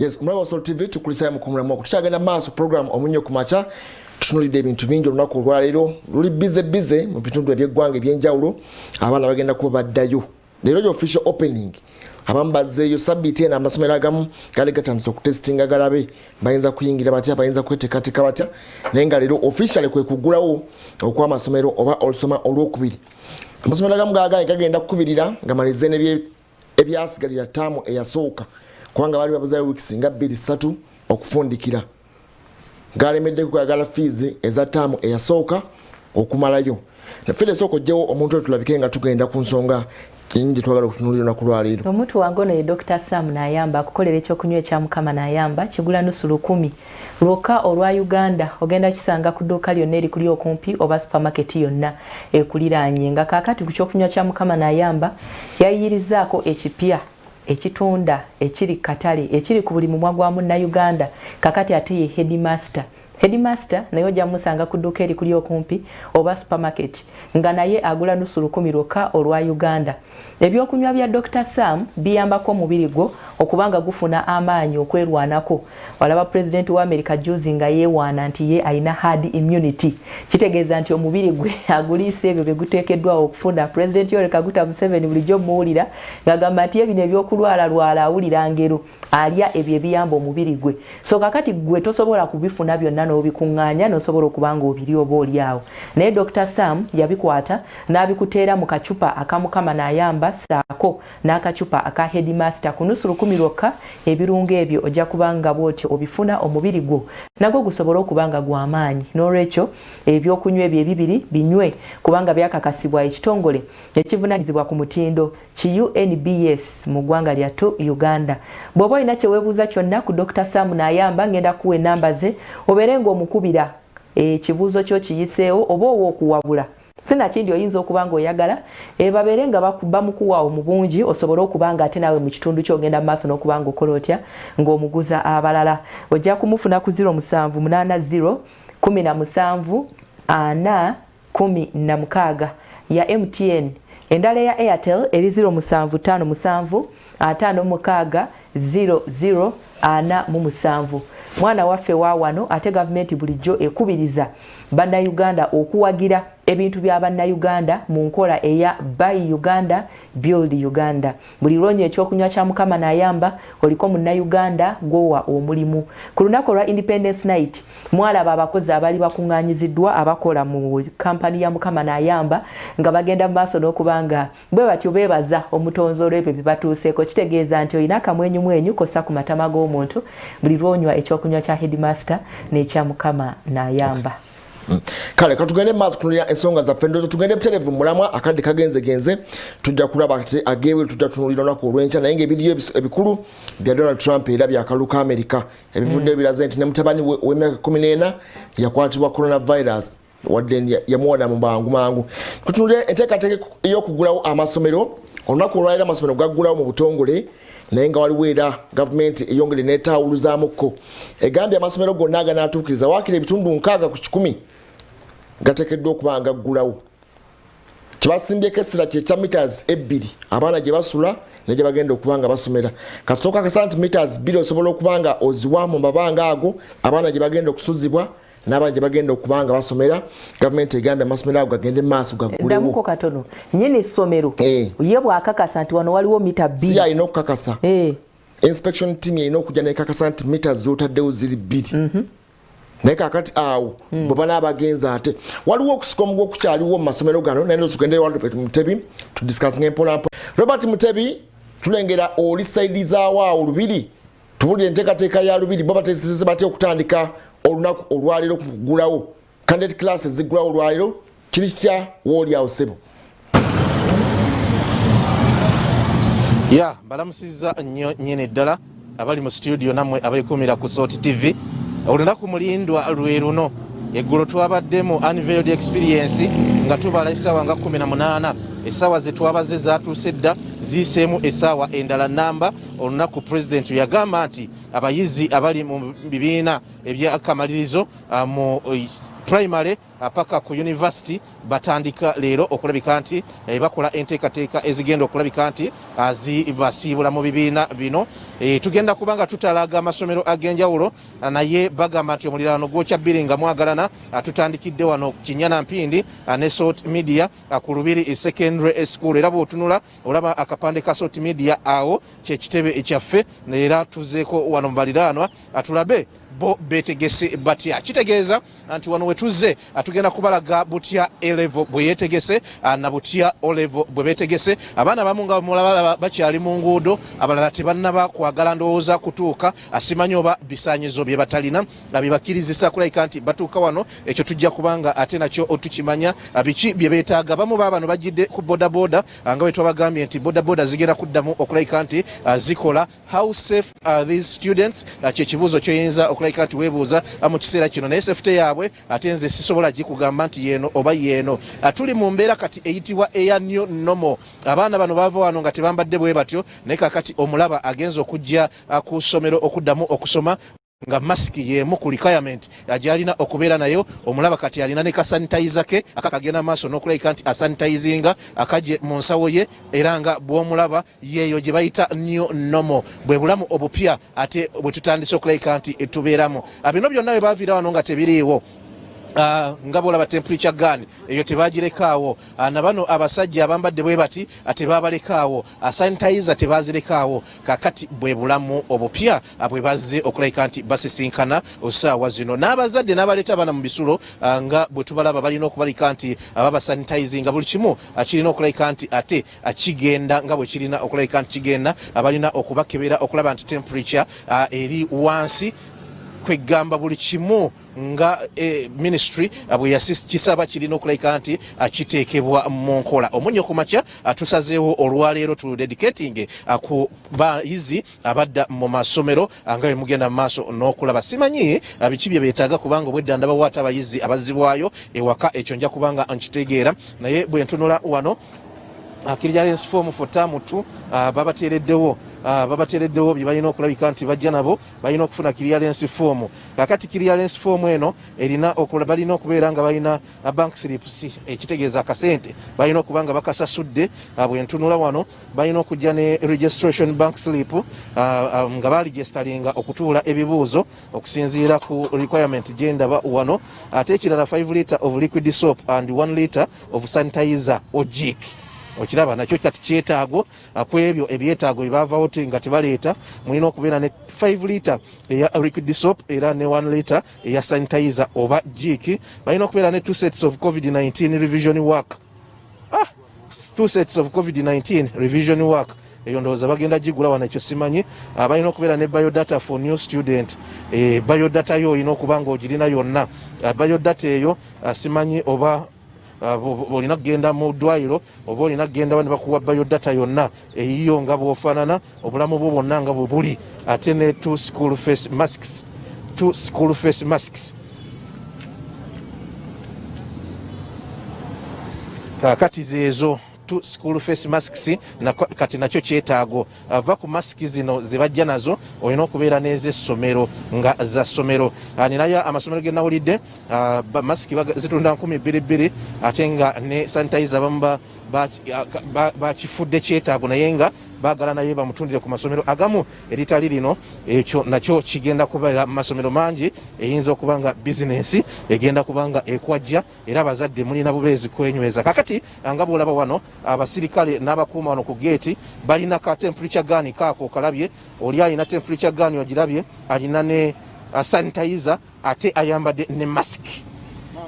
Yes, omulabi wa Salt TV, tukulisayo mukumulamu okwo. Tukyagenda maaso, program Omunnyo ku Makya. Tutunulidde ebintu bingi. Olunaku olwaleero luli busy busy mu bitundu ebyeggwanga ebyenjawulo. Abaana bagenda kuba baddayo leero, yo official opening. Abamu bazzeeyo sabbiiti eno. Amasomero agamu gaali gatandise okutesitinga galabe bayinza kuyingira batya, bayinza kweteekateeka batya, naye nga leero officially kwe kuggulawo okw'amasomero oba olusoma olwokubiri. Amasomero agamu gagaye gagenda kukubirira nga malize ebyasigalira taamu eyasooka, kubanga baali babuzayo wiikisi nga bbiri ssatu okufundikira. Galemeddeko kwagala fees eza taamu eyasooka okumalayo. Naffe esooka ojjewo omuntu oyo, tulabike nga tugenda ku nsonga yenyini gye twagala okutunuulira olunaku lwaleero. Omuntu wange ono ye Dr Sam Nayamba, akukolera ekyokunywa ekya Mukama Nayamba. Kigula nusu lukumi lwokka olwa Uganda. Ogenda kisanga ku dduuka lyonna erikuli okumpi oba supermarket yonna ekuliraanye. Nga kaakati ku kyokunywa kya Mukama Nayamba yayiyirizaako ekipya ekitunda ekiri katale, ekiri ku buli mumwa gwa Munnayuganda. Kakati ate ye Headmaster. Headmaster naye ojja musanga ku dduuka erikuli okumpi oba supermarket, nga naye agula nusu lukumi lwokka olwa Uganda. Ebyokunywa bya Dr Sam biyambako omubiri gwo okuba nga gufuna amaanyi okwerwanako. Walaba pulezidenti wa America juzi nga yeewaana nti ye alina herd immunity, kitegeeza nti omubiri gwe aguliisa ebyo bye guteekeddwawo okufuna. Pulezidenti Yoweri Kaguta Museveni bulijjo muwulira ng'agamba nti ye bino ebyokulwalalwala awulira ngero, alya ebyo ebiyamba omubiri gwe. So kakati gwe tosobola kubifuna byonna n'obikuŋŋaanya n'osobola okuba nga obiri oba oli awo, naye Dr Sam yabikwata n'abikuteera mu kacupa akamukama n'ayamba saako n'akacupa aka Headmaster ku nusu lukumi lwokka. Ebirungo ebyo ojja kuba nga bw'otyo obifuna, omubiri gwo nagwo gusobole okuba nga gw'amaanyi. N'olwekyo ebyokunywa ebyo ebibiri binywe, kubanga byakakasibwa ekitongole ekivunanyizibwa ku mutindo ki UNBS mu ggwanga lyattu Uganda. Bw'oba olina kyeweebuuza kyonna ku Dr Sam Nayamba, ngenda kuwa enamba ze obeere ng'omukubira, ekibuuzo kyo kiyiseewo oba owa okuwabula, sinakindi oyinza okuba ng'oyagala babeere nga bamukuwaawo mu bungi, osobole okuba nga ate naawe mu kitundu kyogenda mu maaso n'okuba ng'okola otya, ng'omuguza abalala. Ojja kumufuna ku 0780 17 4 16 ya MTN. Endala eya Airtel eri 0757 56 00 47. Mwana waffe wa wano. Ate gavumenti bulijjo ekubiriza Bannayuganda okuwagira ebintu bya Bannayuganda mu nkola eya Buy Uganda, Build Uganda. Buli lwonywa ekyokunywa kya Mukama Nayamba, oliko Munnayuganda gwowa omulimu. Ku lunaku olwa Independence Night mwalaba abakozi abaali bakuŋŋaanyiziddwa abakola mu kampani ya Mukama Nayamba nga bagenda mu maaso n'okuba nga bwe batyo beebaza Omutonzi olw'ebyo bye batuuseeko. Kitegeeza nti olina akamwenyumwenyu kossa ku matama g'omuntu buli lwonywa ekyokunywa kya Headmaster n'ekya Mukama Nayamba. Okay. Kale katugende maaso kunulira ensonga zaffe. Ndowooza tugende butereevu mulamwa, akadde kagenzegenze. Tujja kulaba ate ageebweru, tujja tunulira olunaku olw'enkya, naye ngaebiriyo ebikulu bya Donald Trump era byakaluka Amerika ebivuddeyo biraze nti ne mutabani we ow'emyaka 14 yakwatibwa coronavirus, wadde yamuwona mu mangu mangu. Tutunulira enteekateeka ey'okugulawo amasomero. Olunaku olwaleero amasomero gaggulawo mu butongole, naye nga waliwo era gavumenti eyongere neetawuluzamukko, egambye amasomero gonna aganaatuukiriza waakiri ebitundu 60% gateekeddwa okuba nga gaggulawo. Kyebasimbyeko essira kyekya meters 2 abaana gye basula ne gye bagenda okuba nga basomera. Kasita okakasa nti meters 2 osobola okuba nga oziwa mu mabanga ago abaana gye bagenda okusuzibwa n'abaana gye bagenda okuba nga basomera, gavumenti egambye amasomero ago gagende maaso gaggulewo. Ddamuko katono. Nyini ssomero ye bw'akakasa nti wano waliwo mita 2? Si alina okukakasa. Inspection team erina okujja nekakasa nti mita zotaddewo ziri 2. Naye kakati awo bwe bana bagenza, ate waliwo okusika omuguwa okukyaliwo mu masomero gano. Naye tugende Robert Mutebi, tudiscussinga empolampola. Robert Mutebi, tulengera oli side zaawo awo Lubiri. Tubulire enteekateeka ya Lubiri, bo bateesese batya okutandika olunaku olwaleero kugulawo candidate class eziggulawo olwaleero? Kiri kitya wooli awo, ssebo? Ya, mbalamusizza nnyo nnyini ddala abali mu studio nammwe abeekuumira ku Salt TV. Olunaku mulindwa lwe luno. Eggulo twabadde mu unveiled experience nga tubala essaawa nga 18. Essaawa ze twabaze zatuuse dda, ziyiseemu essaawa endala namba. Olunaku pulezidenti yagamba nti abayizi abali mu bibiina ebyakamalirizo mu primary paka ku university batandika leero okulabika nti bakola enteekateeka ezigenda okulabika nti zibasiibula mu bibiina bino. Tugenda kuba nga tutalaga amasomero ag'enjawulo, naye bagamba nti omuliraano gwokya bbiri nga mwagalana. Tutandikidde wano Kinyana Mpindi ne Salt Media ku Lubiri Secondary School, era bw'otunula olaba akapande ka Salt Media awo, kyekitebe ekyaffe. Era tuzeeko wano mu baliraanwa atulabe bo betegese batya. Kitegeeza nti wano wetuzze tugenda kubalaga butya A level bwe yetegese na butya O level bwe betegese. Abaana abamu nga mulabalaba bakyali mu nguudo, abalala tebannaba kwagala ndowooza kutuuka. Simanyi oba bisaanyizo bye batalina bye bakkirizisa kulabika nti batuuka wano. Ekyo tujja kubanga ate nakyo tukimanya biki bye beetaaga. Bamu baabano bajjidde ku bodaboda, nga bwe twabagambye nti bodaboda zigenda kuddamu okulabika nti zikola. How safe are these students? Kyekibuuzo kyoyinza okulabika nti weebuuza mu kiseera kino, naye safety yaabwe ate nze sisobola gikugamba nti yeeno oba yeeno. Tuli mu mbeera kati eyitibwa eya new normal. Abaana bano bava wano nga tebambadde bwe batyo, naye kakati omulaba agenza okujja ku ssomero okuddamu okusoma nga masiki yemu ku requirement gyalina okubeera nayo. Omulaba kati alina ne kasanitizer ke akakagenda maaso n'okulabika nti asanitizinga akaje mu nsawo ye, era nga bw'omulaba yeeyo gye bayita new normal, bwe bulamu obupya ate bwe tutandise okulabika nti tubeeramu. Bino byonna bwe baviira wano nga tebiriiwo. Nga bwolaba temperature gun eyo tebagirekaawo, na bano abasajja abambadde bwe bati tebabalekaawo, sanitizer tebazirekaawo. Kakati bwe bulamu obupya bwe bazze okulabika nti basisinkana osaawa zino. N'abazadde n'abaleeta abaana mu bisulo, nga bwe tubalaba balina okubalika nti ababasanitizinga buli kimu kirina okulabika nti ate kigenda nga bwe kirina okulabika nti kigenda. Balina okubakebera okulaba nti temperature eri wansi, kwegamba buli kimu nga ministry bwe yakisaba kirina okulabika nti kiteekebwa mu nkola. Omunnyo ku makya tusazeewo olwaleero tu dedicating ku bayizi abadda mu masomero, nga bwe mugenda mu maaso n'okulaba. Simanyi biki bye beetaaga, kubanga obwedda ndabawo ate abayizi abazzibwayo ewaka. Ekyo nja kubanga nkitegeera, naye bwe ntunula wano, clearance form for term 2, babateereddewo bye balina okulabika nti bajja nabo. Balina okufuna clearance form. Kakati clearance form eno erina balina okubeera nga balina bank slips, ekitegeeza akasente balina okuba nga bakasasudde. Bwe ntunula wano, balina okujja ne registration bank slip, nga baregisteringa okutuula ebibuuzo okusinziira ku requirement gyendaba wano. Ate ekirala, 5 liter of liquid soap and 1 liter of sanitizer or Jik. Okiraba nakyo kati kyetaago ku ebyo ebyetaago byebavawo nga tebaleeta. Mulina okubeera ne 5 liter eya liquid soap era ne 1 liter eya sanitizer oba Jik. Balina okubeera ne 2 sets of COVID-19 revision work, 2 sets of COVID-19 revision work. Eyo ndowooza bagenda gigula wano, ekyo simanyi. Balina okubeera ne biodata for new student. Biodata yo olina okuba nga ogirina yonna. Biodata eyo, simanyi oba olina kugenda mu ddwaliro oba olina kugenda ne bakuwa biodata yonna eyiyo nga bw'ofaanana, obulamu bwo bwonna nga bwe buli. Ate ne two school face masks, two school face masks. Kakati zeezo two school face masks, kati nakyo kyetaago. Ava ku masiki zino zebajja nazo, olina okubeera n'ezessomero nga za ssomero. Ninayo amasomero ge nawulidde, masiki zitunda 2200, ate nga ne sanitizer abamu bakifudde kyetaago, naye nga baagala naye bamutundire ku masomero agamu eritali lino. Ekyo nakyo kigenda kubeera mu masomero mangi, eyinza okuba nga bizinensi egenda kuba nga ekwajja, era abazadde mulina bubeezi kwenyweza. Kakati nga bwolaba wano abasirikale n'abakuuma wano ku geeti balina ka temperature gun kaako, okalabye. Oli alina temperature gun ogirabye, alina ne sanitizer, ate ayambadde ne mask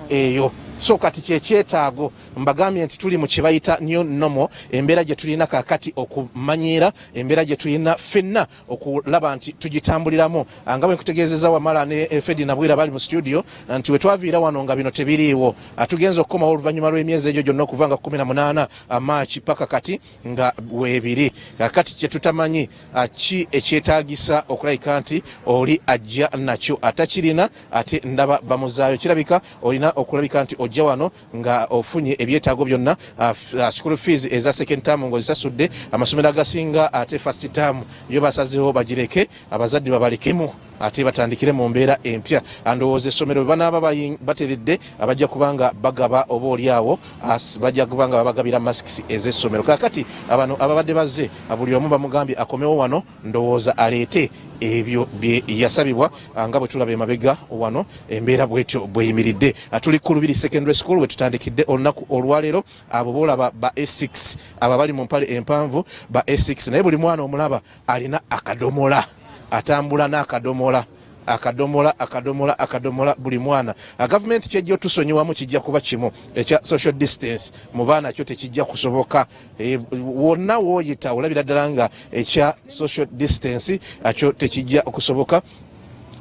eyo. So kati kyekyetaago mbagambye nti tuli mu kibayita new normal, embeera gye tulina kakati okumanyiira, embeera gye tulina ffenna okulaba nti tugitambuliramu. Nga bwe nkutegeezeza, Wamala ne Fedi Nabwira bali mu studio, nti we twaviira wano nga bino tebiriiwo. Tugenza okukomawo oluvannyuma lw'emyezi egyo gyonna okuva nga 18 Maaki paka kati nga weebiri. Kakati kyetutamanyi ki ekyetaagisa okulabika nti oli ajja nakyo, atakirina ate ndaba bamuzaayo. Kirabika olina okulabika nti ojja wano nga ofunye ebyetaago byonna, school fees eza second term ng'ozisasudde. Amasomero agasinga ate first term yo basazeewo bagireke, abazadde babalekemu ate batandikire mu mbeera empya. Ndowooza essomero bwe banaaba bateredde, abajja kubanga bagaba oba oliawo bajja kubanga babagabira masks ez'essomero. Kakati abano ababadde bazze, buli omu bamugambye akomewo wano, ndowooza aleete ebyo bye yasabibwa. Nga bwe tulaba emabega wano, embeera bwetyo bweyimiridde. Tuli ku Lubiri Secondary School we tutandikidde olunaku olwaleero. Abo boolaba ba A6, abo abali mu mpale empanvu ba A6, naye buli mwana omulaba alina akadomola, atambula n'akadomola, akadomola, akadomola, akadomola buli mwana. Gavumenti kyejja otusonyiwamu kijja kuba kimu ekya social distance mu baana, kyo tekijja kusoboka. Wonna wooyita olabira ddala nga ekya social distance kyo tekijja kusoboka,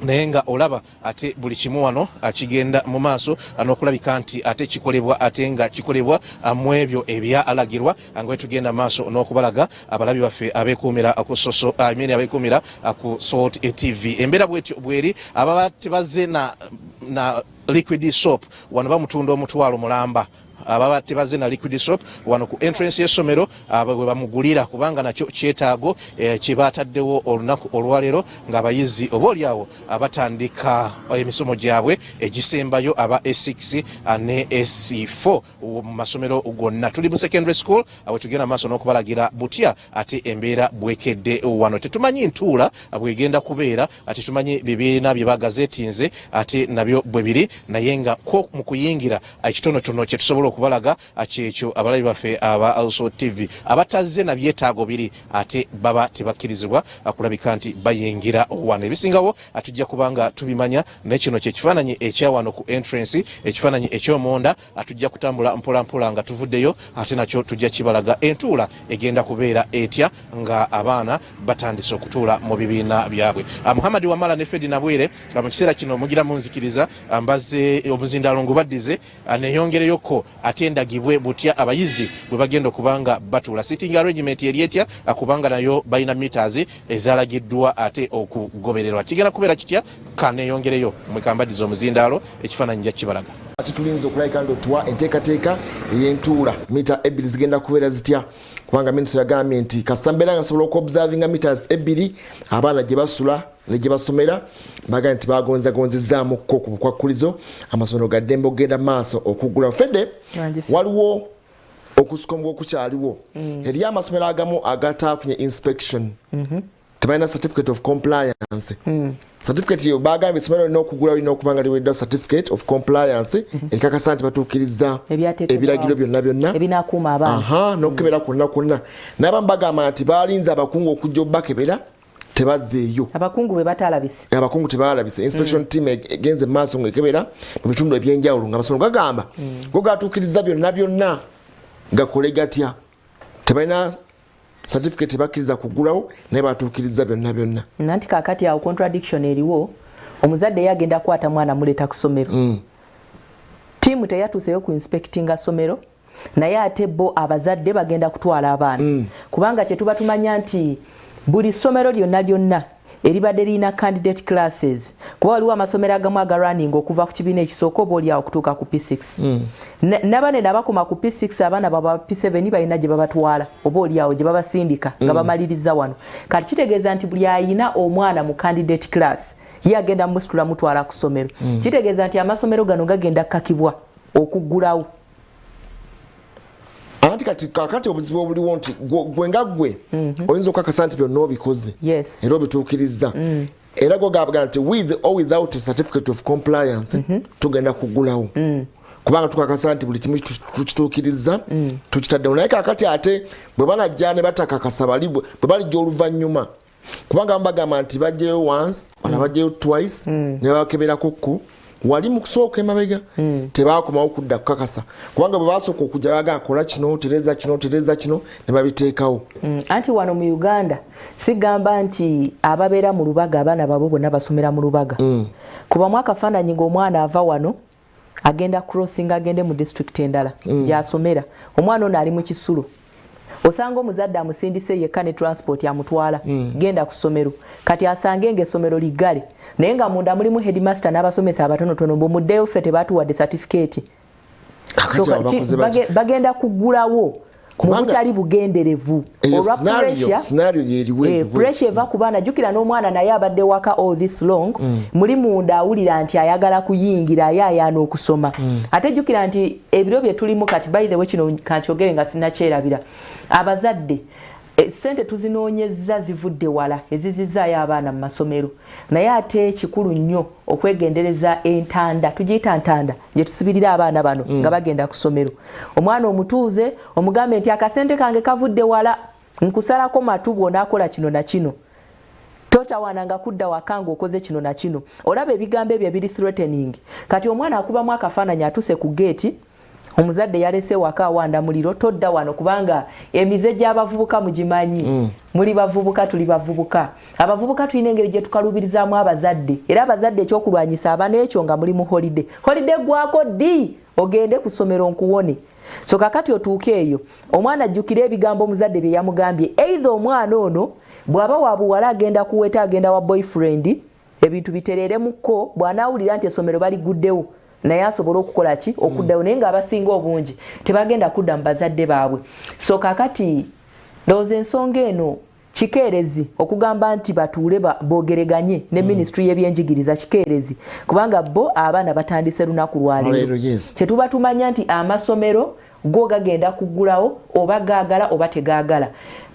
naye nga olaba ate buli kimu wano kigenda mu maaso n'okulabika nti ate kikolebwa, ate nga kikolebwa mu ebyo ebyalagirwa, nga bwe tugenda maaso n'okubalaga abalabi baffe abeekuumira ku soso, I mean, abeekuumira ku Salt TV. Embeera bwetyo bweri. Ababa tebazze na liquid soap, wano bamutunda 50,000. Ababa tebazze na liquid soap, wano ku entrance y'essomero bwe bamugulira, kubanga nakyo kyetaago kye bataddewo olunaku olwaleero ng'abayizi oba oliawo abatandika emisomo gyabwe egisembayo, aba S6 ne S4 mu masomero gonna. Tuli mu secondary school we tugenda maaso n'okubalagira butya ate embeera bwekedde wano. Tetumanyi ntuula bwegenda kubeera, tetumanyi bibiina bye bagazetinze ate nabyo bwe biri, naye nga ko mu kuyingira ekitonotono kye tusobola okubalaga kyekyo. Abalabi baffe aba Also TV, abatazze na byetaago biri ate baba tebakkirizibwa kulabika nti bayingira wano. Ebisingawo tujja kuba nga tubimanya, naye kino kyekifaananyi ekya wano ku entrance. Ekifaananyi ekyomunda tujja kutambula mpolampola nga tuvuddeyo, ate nakyo tujja kibalaga entuula egenda kubeera etya nga abaana batandise okutuula mu bibiina byabwe. Muhammad Wamala ne Fedi Nabwire, mu kiseera kino mugira munzikiriza mbaze omuzindaalo ngubaddize, neyongereyoko ate ndagibwe butya abayizi bwe bagenda okuba nga batuula, sitting arrangement eri etya, kubanga nayo balina meters ezalagiddwa ate okugobererwa. Kigenda kubeera kitya? Kaneyongereyo, mwekambaddiza omuzindaalo, ekifaananyi nja kibalaga. Ate tulinza okulabika nti otuwa enteekateeka ey'entuula, mita 2 zigenda kubeera zitya, kubanga minisita yagambye nti kasita mbeera nga nsobola okuobservinga meters 2 abaana gye basula ne gye basomera. Bagambye nti bagonzagonzezaamukko ku bukwakkulizo, amasomero ga ddembe okugenda maaso okuggula. Fedde, waliwo okusukombwa okukyaliwo. Eriyo amasomero agamu agataafunye inspection, tebalina certificate of compliance. Certificate eyo bagambye essomero lirina okugula, lirina okuba nga liweddwa certificate of compliance ekakasa nti batuukiriza Ebyateekebwawo. ebiragiro byonna byonna ebinakuuma abaana. Aha, n'okukebera kwonna kwonna. N'abamu bagamba nti balinze abakungu okujja obbakebera, tebazzeeyo. Abakungu bwe batalabise. Abakungu tebalabise. Inspection team egenze mu maaso ng'ekebera mu bitundu ebyenjawulo, nga amasomero gagamba go gatuukiriza byonna byonna, gakole gatya? Tebalina certificate tebakkiriza kuggulawo, naye batuukiriza byonna byonna. Nanti kakati awo contradiction eriwo. Omuzadde ye agenda kukwata mwana muleeta ku ssomero, tiimu teyatuuseyo ku inspectinga ssomero, naye ate bo abazadde bagenda kutwala abaana, kubanga kyetuba tumanya nti buli ssomero lyonna lyonna eribadde lirina candidate classes, kuba waliwo amasomero agamu agarunning okuva ku kibiina ekisooka oba oliawo okutuuka ku P6. Nabane nabakoma ku P6, abaana baba P7 balina gye babatwala oba oliawo gye babasindika nga bamaliriza wano. Kati kitegeeza nti buli ayina omwana mu candidate class ye agenda musitula mutwala ku ssomero. Kitegeeza nti amasomero gano gagenda kukakibwa okuggulawo. Anti kati kakati obuzibu obuliwo nti gwe nga gwe oyinza okukakasa nti byonna obikoze era obituukiriza, era gwe gabaga nti with or without a certificate of compliance tugenda kuggulawo, kubanga tukakasa nti buli kimu tukituukiriza, tukitaddewo. Naye kakati ate bwe banajja ne batakakasa, bali bwe balijja oluvannyuma, kubanga bagamba nti bajjayo once, wala bajjayo twice, ne bakeberako ku wali mu kusooka emabega, tebakomawo kudda kukakasa, kubanga bwe basooka okujja bagamba kola kino, tereza kino, tereza kino, ne babiteekawo. Anti wano mu Uganda sigamba nti ababeera mu Lubaga abaana baabwe bonna basomera mu Lubaga. Kubamu akafaananyi ng'omwana ava wano agenda crossing agende mu district endala gy'asomera. Omwana ono ali mu kisulo, osanga omuzadde amusindise yekka ne transport amutwala, genda ku ssomero. Kati asange ng'essomero liggale, naye nga munda mulimu headmaster n'abasomesa abatonotono. Bwemuddeyo, ffe tebatuwadde certificate. Bagenda kuggulawo mu butali bugenderevu olwa pressure eva ku baana. Jjukira n'omwana naye abadde waka all this long, muli munda awulira nti ayagala kuyingira, ayaayaana okusoma. Ate jjukira nti ebiro bye tulimu kati, by the way, kino kankyogere nga sinnakyerabira, abazadde sente tuzinoonyezza zivudde wala ezizizaayo abaana mu masomero, naye ate kikulu nnyo okwegendereza entanda, tugiyita ntanda, gye tusibirira abaana bano nga bagenda ku ssomero. Omwana omutuuze omugambe nti akasente kange kavudde wala, nkusalako matu bw'onaakola kino na kino, totawaananga kudda waka ng'okoze kino na kino. Olaba ebigambo ebyo ebiri threatening. Kati omwana akubamu akafaananyi, atuuse ku geeti, omuzadde yalese waka awanda muliro, todda wano, kubanga emize gy'abavubuka mugimanyi. Muli bavubuka, tuli bavubuka. Abavubuka tulina engeri gye tukaluubirizaamu abazadde, era abazadde ekyokulwanyisa abaana ekyo nga muli mu holiday, holiday gwako ddi ogende ku ssomero nkuwone. So kakati otuuke eyo, omwana ajjukire ebigambo omuzadde bye yamugambye. Either omwana ono bw'aba wa buwala agenda kuweta, agenda wa boyfriend, ebintu bitereeremukko, bw'anaawulira nti essomero baliguddewo naye asobole okukola ki? Okuddayo. Naye ng'abasinga obungi tebagenda kudda mu bazadde baabwe. So kakati ndowooza ensonga eno kikeerezi okugamba nti batuule boogereganye ne ministry y'ebyenjigiriza, kikeerezi, kubanga bo abaana batandise lunaku lwaleero. Kyetuba tumanya nti amasomero go gagenda kuggulawo oba gaagala oba tegaagala.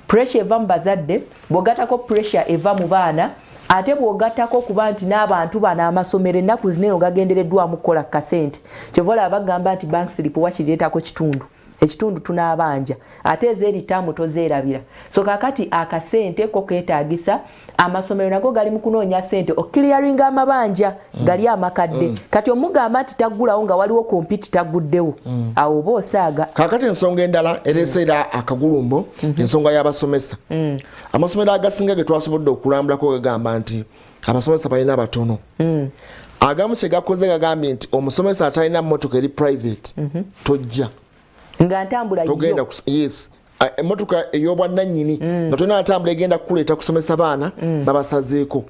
Pressure eva mu bazadde, bw'ogattako pressure eva mu baana, ate bw'ogattako okuba nti n'abantu bano amasomero ennaku zinene gagendereddwamu kukola kasente. Kyova olaba bagamba nti bank slip wakireetako kitundu, ekitundu tunaabanja, ate ezeeri taamu tozeerabira. So kakati akasente ko keetaagisa, amasomero nago gali mu kunoonya sente okukiliyaringa amabanja gali amakadde. Kati omugamba nti taggulawo nga waliwo kompiti taguddewo, awo oba osaaga. Kakati ensonga endala ereseera akagulumbo, ensonga y'abasomesa. Amasomero agasinga ge twasobodde okulambulako gagamba nti abasomesa balina batono. Agamu kye gakoze, gagambye nti omusomesa atalina mmotoka eri private tojja. Nga ntambula. Togenda, yes, emmotoka ey'obwannannyini nga tolina ntambula egenda kukuleeta kusomesa baana, babasazeeko.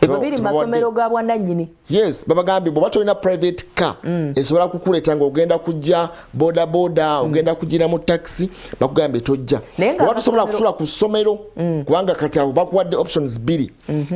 Ebyo biri masomero ga bwannannyini? Yes, babagambye bw'oba tolina private car esobola kukuleeta ng'ogenda kujja boda boda, ogenda kugira mu taxi, bakugambye tojja. Oba tosobola kusula ku ssomero, kubanga kati abo bakuwadde options bbiri,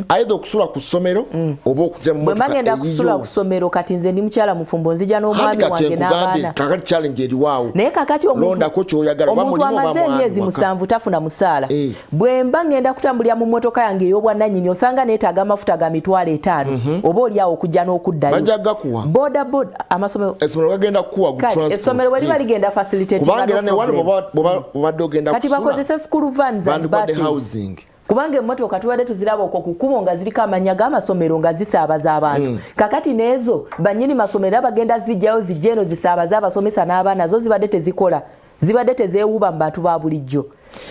either okusula ku ssomero oba okujja mu Bwe ngenda kusula ku ssomero, kati nze ndi mukyala mufumbo, nzija n'omwami wange n'abaana. Kakati challenge eriwaawo. Naye kakati londako kyoyagala. Omuntu amaze emyezi 7 tafuna musaala. Bwe mba ngenda kutambulira mu mmotoka yange ey'obwannannyini, osanga neetaaga amafuta ga 50,000 oba oli awo okujja n'okuddayo. Bajja gakuwa. Boda boda, amasomero Essomero gagenda kukuwa gu transport. Essomero bwe liba ligenda facilitate. Kubanga era ne wano bw'obadde ogenda Kati bakozese school vans and buses. Housing. Kubanga emmotoka tubadde tuziraba okwo ku kkubo nga ziriko amannya g'amasomero nga zisaabaza abantu. Kakati n'ezo bannyini masomero bagenda zijjayo, zijja eno zisaabaze abasomesa n'abaana. Zo zibadde tezikola, zibadde tezeewuuba mu bantu ba bulijjo.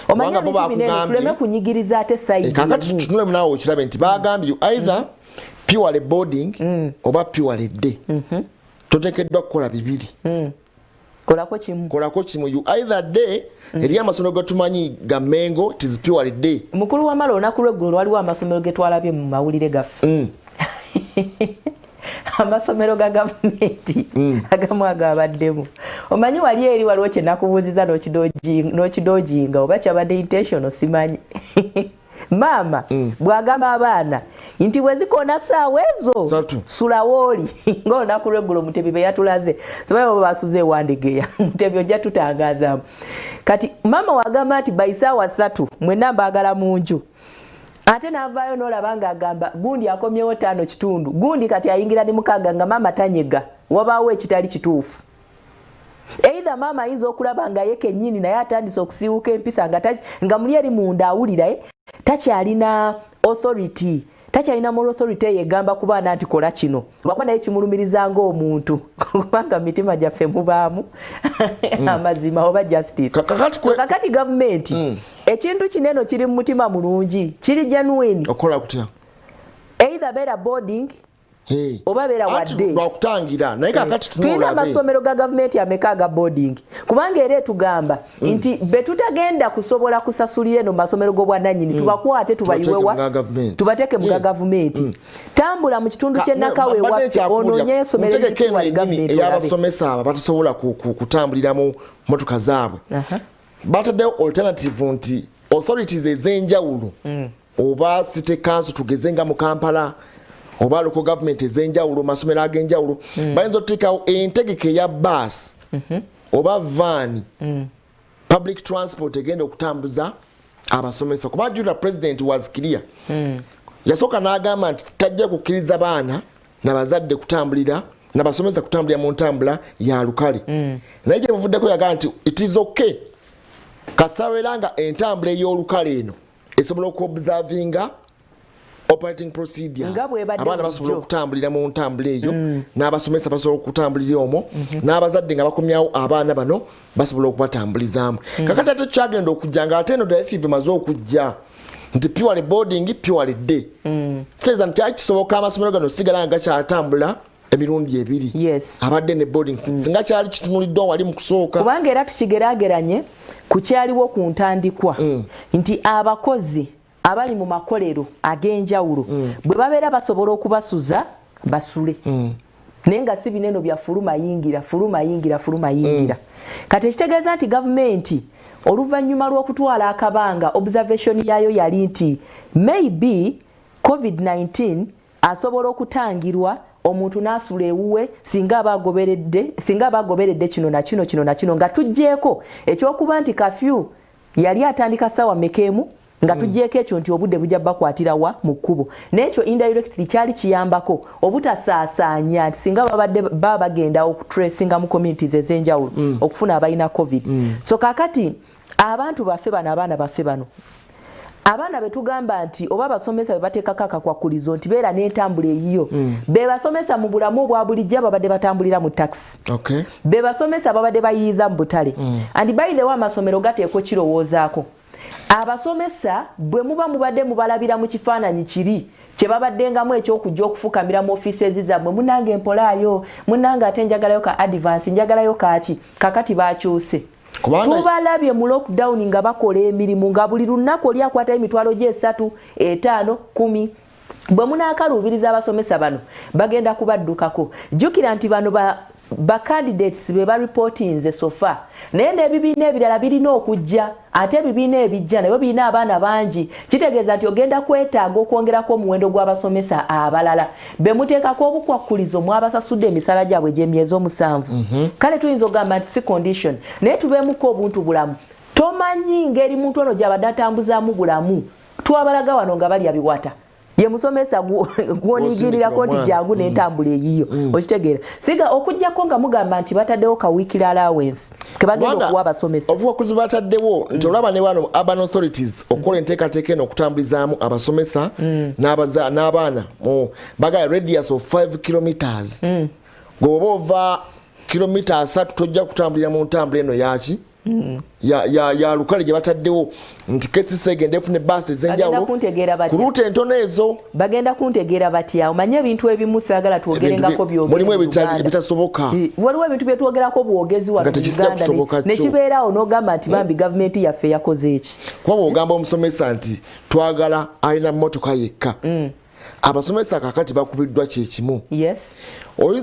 Omanya tuleme kunyigiriza ate side. Kakati tutunulemu naawe okirabe nti bagambye either purely boarding oba purely day. Toteekeddwa kukola bibiri. Kolako kimu. Kolako kimu, you either day. Eri amasomero getumanyi ga Mengo, it is purely day. Mukulu wamala olunaku lweggulo waliwo amasomero getwalabye mu mawulire gaffe, amasomero ga gavumenti agamu agabaddemu. Omanyi wali eri waliwo kyenakubuuziza n'okidodginga, oba kyabadde intentional simanyi. Maama bw'agamba abaana nti bwe zikoona saawa ezo sulawo oli, ngaolunaku lweggulo Mutebi be yatulaze, simanyi oba basuze ewandegeya. Mutebi ojja tutangazaamu. Kati maama wagamba nti by saawa 3 mwenna mbaagala mu nju, ate n'avaayo n'olaba ng'agamba gundi akomyewo 5:15, gundi kati ayingira ne 6, nga maama tanyega, wabaawo ekitali kituufu. Either maama ayinza okulaba nga ye kennyini naye atandise okusiiwuka empisa, nga muli eri munda awulira takyalina authority, takyalina moral authority eyo egamba ku baana nti kola kino, lwakuba naye kimulumiriza ng'omuntu, kubanga mitima gyaffe mubaamu amazima oba justice. So kakati gavumenti ekintu kineno kiri mu mutima mulungi, kiri genuine. Okola kutya? Either beera boarding. Oba beera wadde lwakutangira naye kakati tulina amasomero ga gavumenti ameka aga boarding, kubanga era etugamba nti betutagenda kusobola kusasulira eno masomero g'obwanannyini, tubakwate tubayiwewa tubateeke mu ga gavumenti. Tambula mu kitundu ky'e Nakawa ewaffe onoonye essomero erituwali gavumenti. Ey'abasomesa abo batasobola kutambulira mu motoka zaabwe, bataddewo alternative nti authorities ez'enjawulo oba city council, tugeze nga mu Kampala, oba local government ez'enjawulo, masomero ag'enjawulo, bayinza okuteekawo entegeka eya baasi oba vaani, public transport egenda okutambuza abasomesa. Kuba jula president was clear, yasooka n'agamba nti tajja kukkiriza baana nabazadde kutambulira, nabasomesa kutambulira mu ntambula ya lukale. Naye gye buvuddeko yagamba nti it is okay kasita abeera nga entambula ey'olukale eno esobola okuobservinga operating procedures. Nga bw'ebadde Abaana basobola bulijjo. okutambulira mu ntambula eyo, n'abasomesa basobola okutambulira omwo, n'abazadde nga bakomyawo abaana bano basobola okubatambulizaamu. Kakati ate kyagenda okujja nga ate eno directive emaze okujja nti purely boarding, purely day, kitegeeza nti akisoboka amasomero gano sigala nga gakyatambula emirundi ebiri, abadde ne boarding, singa kyali kitunuliddwa wali mu kusooka. Kubanga era tukigeraageranye ku kyaliwo ku ntandikwa nti abakozi abali mu makolero ag'enjawulo bwe babeera basobola okubasuza basule, naye nga si bineno bya fuluma yingira, fuluma yingira, fuluma yingira. Kati ekitegeeza nti gavumenti oluvannyuma lw'okutwala akabanga, observation yaayo yali nti maybe COVID-19 asobola okutangirwa omuntu n'asula ewuwe singa aba agoberedde kino na kino, kino na kino, nga tuggyeko ekyokuba nti kafyu yali atandika ssaawa meka emu, nga tuggyeko ekyo nti obudde bujja bakwatira wa mu kkubo. N'ekyo indirectly kyali kiyambako obutasaasaanya nti singa babadde baba bagenda okutracinga mu communities ez'enjawulo okufuna abalina COVID. So kaakati abantu baffe bano, abaana baffe bano, abaana betugamba nti oba abasomesa be bateekako akakwakulizo nti beera n'entambula eyiyo, be basomesa mu bulamu obwa bulijjo ababadde batambulira mu taxi, be basomesa babadde bayiiza mu butale. And by the way, amasomero gateekwa okirowoozaako, abasomesa bwe muba mubadde mubalabira mu kifaananyi kiri kye babaddengamu ekyokujja okufukamira mu ofiisi zammwe, munange empolaayo, munange ate njagalayo ka advance, njagalayo kaki, kakati bakyuse. Tubalabye mu lockdown nga bakola emirimu, nga buli lunaku oli akwatayo emitwalo gyesatu, 5, 10. Bwe munaakaluubiriza abasomesa bano, bagenda kubaddukako. Jjukira nti bano ba candidates be bareportinze so far, naye n'ebibiina ebirala birina okujja, ate ebibiina ebijja nabyo birina abaana bangi. Kitegeeza nti ogenda kwetaaga okwongerako omuwendo gw'abasomesa abalala be muteekako obukwakkulizo. Mwabasasudde emisala gyabwe gy'emyezi 7. Kale tuyinza okugamba nti si condition, naye tubeemuko obuntu bulamu. Tomanyi ngeri muntu ono gy'abadde atambuzaamu bulamu. Twabalaga wano nga balya biwata. Ye musomesa gwonigirirako nti jangu n'entambula eyiyo. Okitegeera? Siga okugjako nga mugamba nti bataddewo ka weekly allowance kebagenda okuwa abasomesa. Obuwakuzi bataddewo nti olaba ne wano urban authorities okukola enteekateeka eno okutambulizaamu abasomesa n'abaana bagaya radius of 5 kilometers. Gwe oba ova kilomita 30 tojja kutambulira mu ntambula eno yaki ya lukale gye bataddewo nti KCC egenda efuna ebbaasi ez'enjawulo ku route entono ezo. Bagenda kuntegeera batya? Omanye ebintu ebimu saagala twogerengako. Mulimu ebitasoboka. Waliwo ebintu byetwogerako bwogezi wano mu Uganda nekibeerawo n'ogamba nti bambi gavumenti yaffe yakoze eki. Kuba bwogamba omusomesa nti twagala alina mmotoka yekka, abasomesa kakati bakubiddwa kyekimu.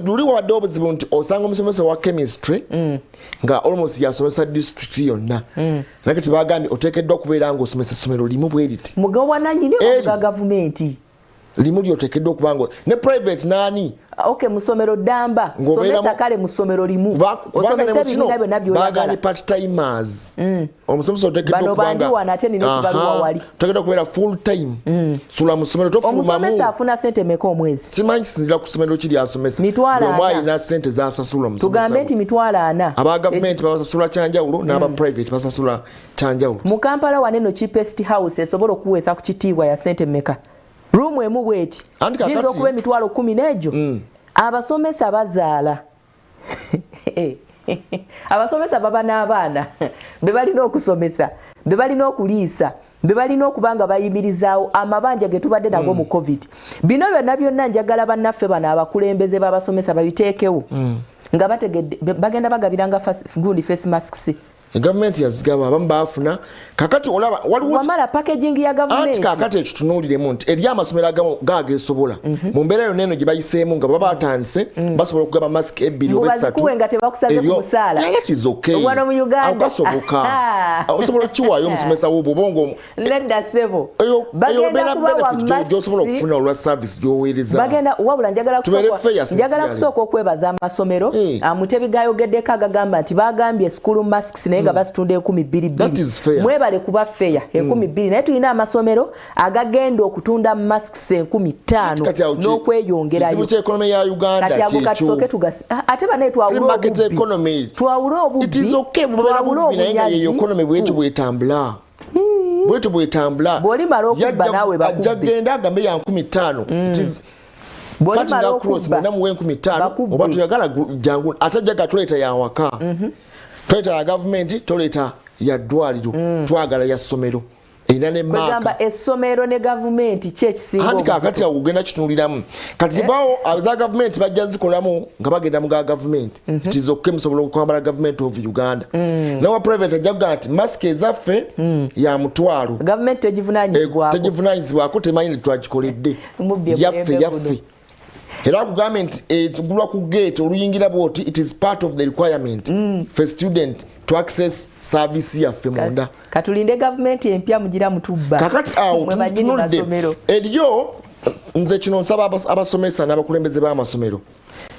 Luli wabadde obuzibu nti osanga omusomesa wa chemistry nga almost yasomesa district yonna, naye kati bagambye oteekeddwa okubeera nga osomesa essomero limu bwe riti. Mugabwananyini ga gavumenti. Limu lyoteekeddwa okuba nga ne private nani. Okay, musomero ddamba somesa, kale musomero limu. Osomesa ebibiina byonna byoyagala. Baganye part timers. Omusomesa oteekeddwa okubanga wano ate nina ekibaluwa wali. Oteekeddwa okubeera full time, sula mu ssomero, tofulumamu. Omusomesa afuna sente meka omwezi? Simanyi, kisinzira ku ssomero kiri asomesa. Mitwalo Omu alina sente zasasula omusomesa. Tugambe nti 40,000. Aba gavumenti babasasula kyanjawulo, n'aba private basasula kyanjawulo. Mu Kampala waneno cheapest house esobola okuweesa ku kitiibwa ya sente meka? Room emu bweti yinza okuba 10,000 n'egyo. Abasomesa bazaala, abasomesa baba n'abaana be balina okusomesa, be balina okuliisa. Bebalina okuba nga bayimirizaawo amabanja ge tubadde nago mu COVID. Bino byonna byonna njagala bannaffe bano abakulembeze b'abasomesa babiteekewo nga bategedde bagenda bagabiranga gundi face masks. Gavumenti yazigaba, abamu baafuna. Kakati olaba waliwo wamala packaging ya gavumenti. Anti kakati ekyo tunuuliremu nti eri amasomero agamu gagesobola mu mbeera yonna eno gye bayiseemu nga baba batandise basobola okugaba masiki ebbiri oba essatu. Bazikuwe nga tebakusaze ku musaala. Yeah, that is okay. Wano mu Uganda. Awo kasoboka. Osobola okukiwaayo omusomesa wo bw'oba nga Nedda ssebo. Eyo Bagenda ebeera kubawa benefit gy'osobola masks. okufuna olwa service gy'oweereza. Bagenda wabula njagala Tubeere fair, njagala sincerely. kusooka okwebaza amasomero. Mutebi gayogeddeko agagamba nti bagambye school masks naye nga bazitunda enkumi bbiri That bbiri. is fair. Mwebale kuba fair, 2000, naye tulina amasomero agagenda okutunda masks 5000 Kati awo n'okweyongerayo. Kizibu ky'economy ya Uganda Kati ago kyekyo. katusooke ate bane twawule Free market obubbi. economy. Twawule obubbi. It is okay, bubeera Twawule bubbi naye nga obunyazi. yeyo economy bwetyo bwetambula. Bwetyo bwetambula. Bw'olimala okubba naawe bakubbe. Ajja genda agambe ya 5000. It is Bw'olimala kati nga cross okubba, mwena muwe 5000, bakubbe. oba toyagala jangu ate ajja toleeta ya waka. Toleeta ya gavumenti, toleeta ya ddwaliro, twagala ya ssomero. Erina ne maaka. Kwegamba essomero ne gavumenti ki ekisinga Anti obuzito? kaakati awo ogenda kitunuliramu. Kati bawo eza gavumenti bajja zikolamu nga bagenda mu ga gavumenti. It is okay, musobola okwambala government of Uganda. Nawa private ajja kugamba nti mask ezaffe ya mutwalo. Gavumenti tegivunaanyizibwako. Tegivunaanyizibwako, temanyi ne twagikoledde. Mubbi Yaffe, emulembe yaffe. guno. Era akugambye nti ezigulwa ku gate oluyingira bw'oti, it is part of the requirement for student to access service yaffe munda. Katulinde gavumenti empya mugira mutubba. Kakati awo Mwe bannyini tutunulidde masomero. eriyo nze kino nsaba abasomesa n'abakulembeze b'amasomero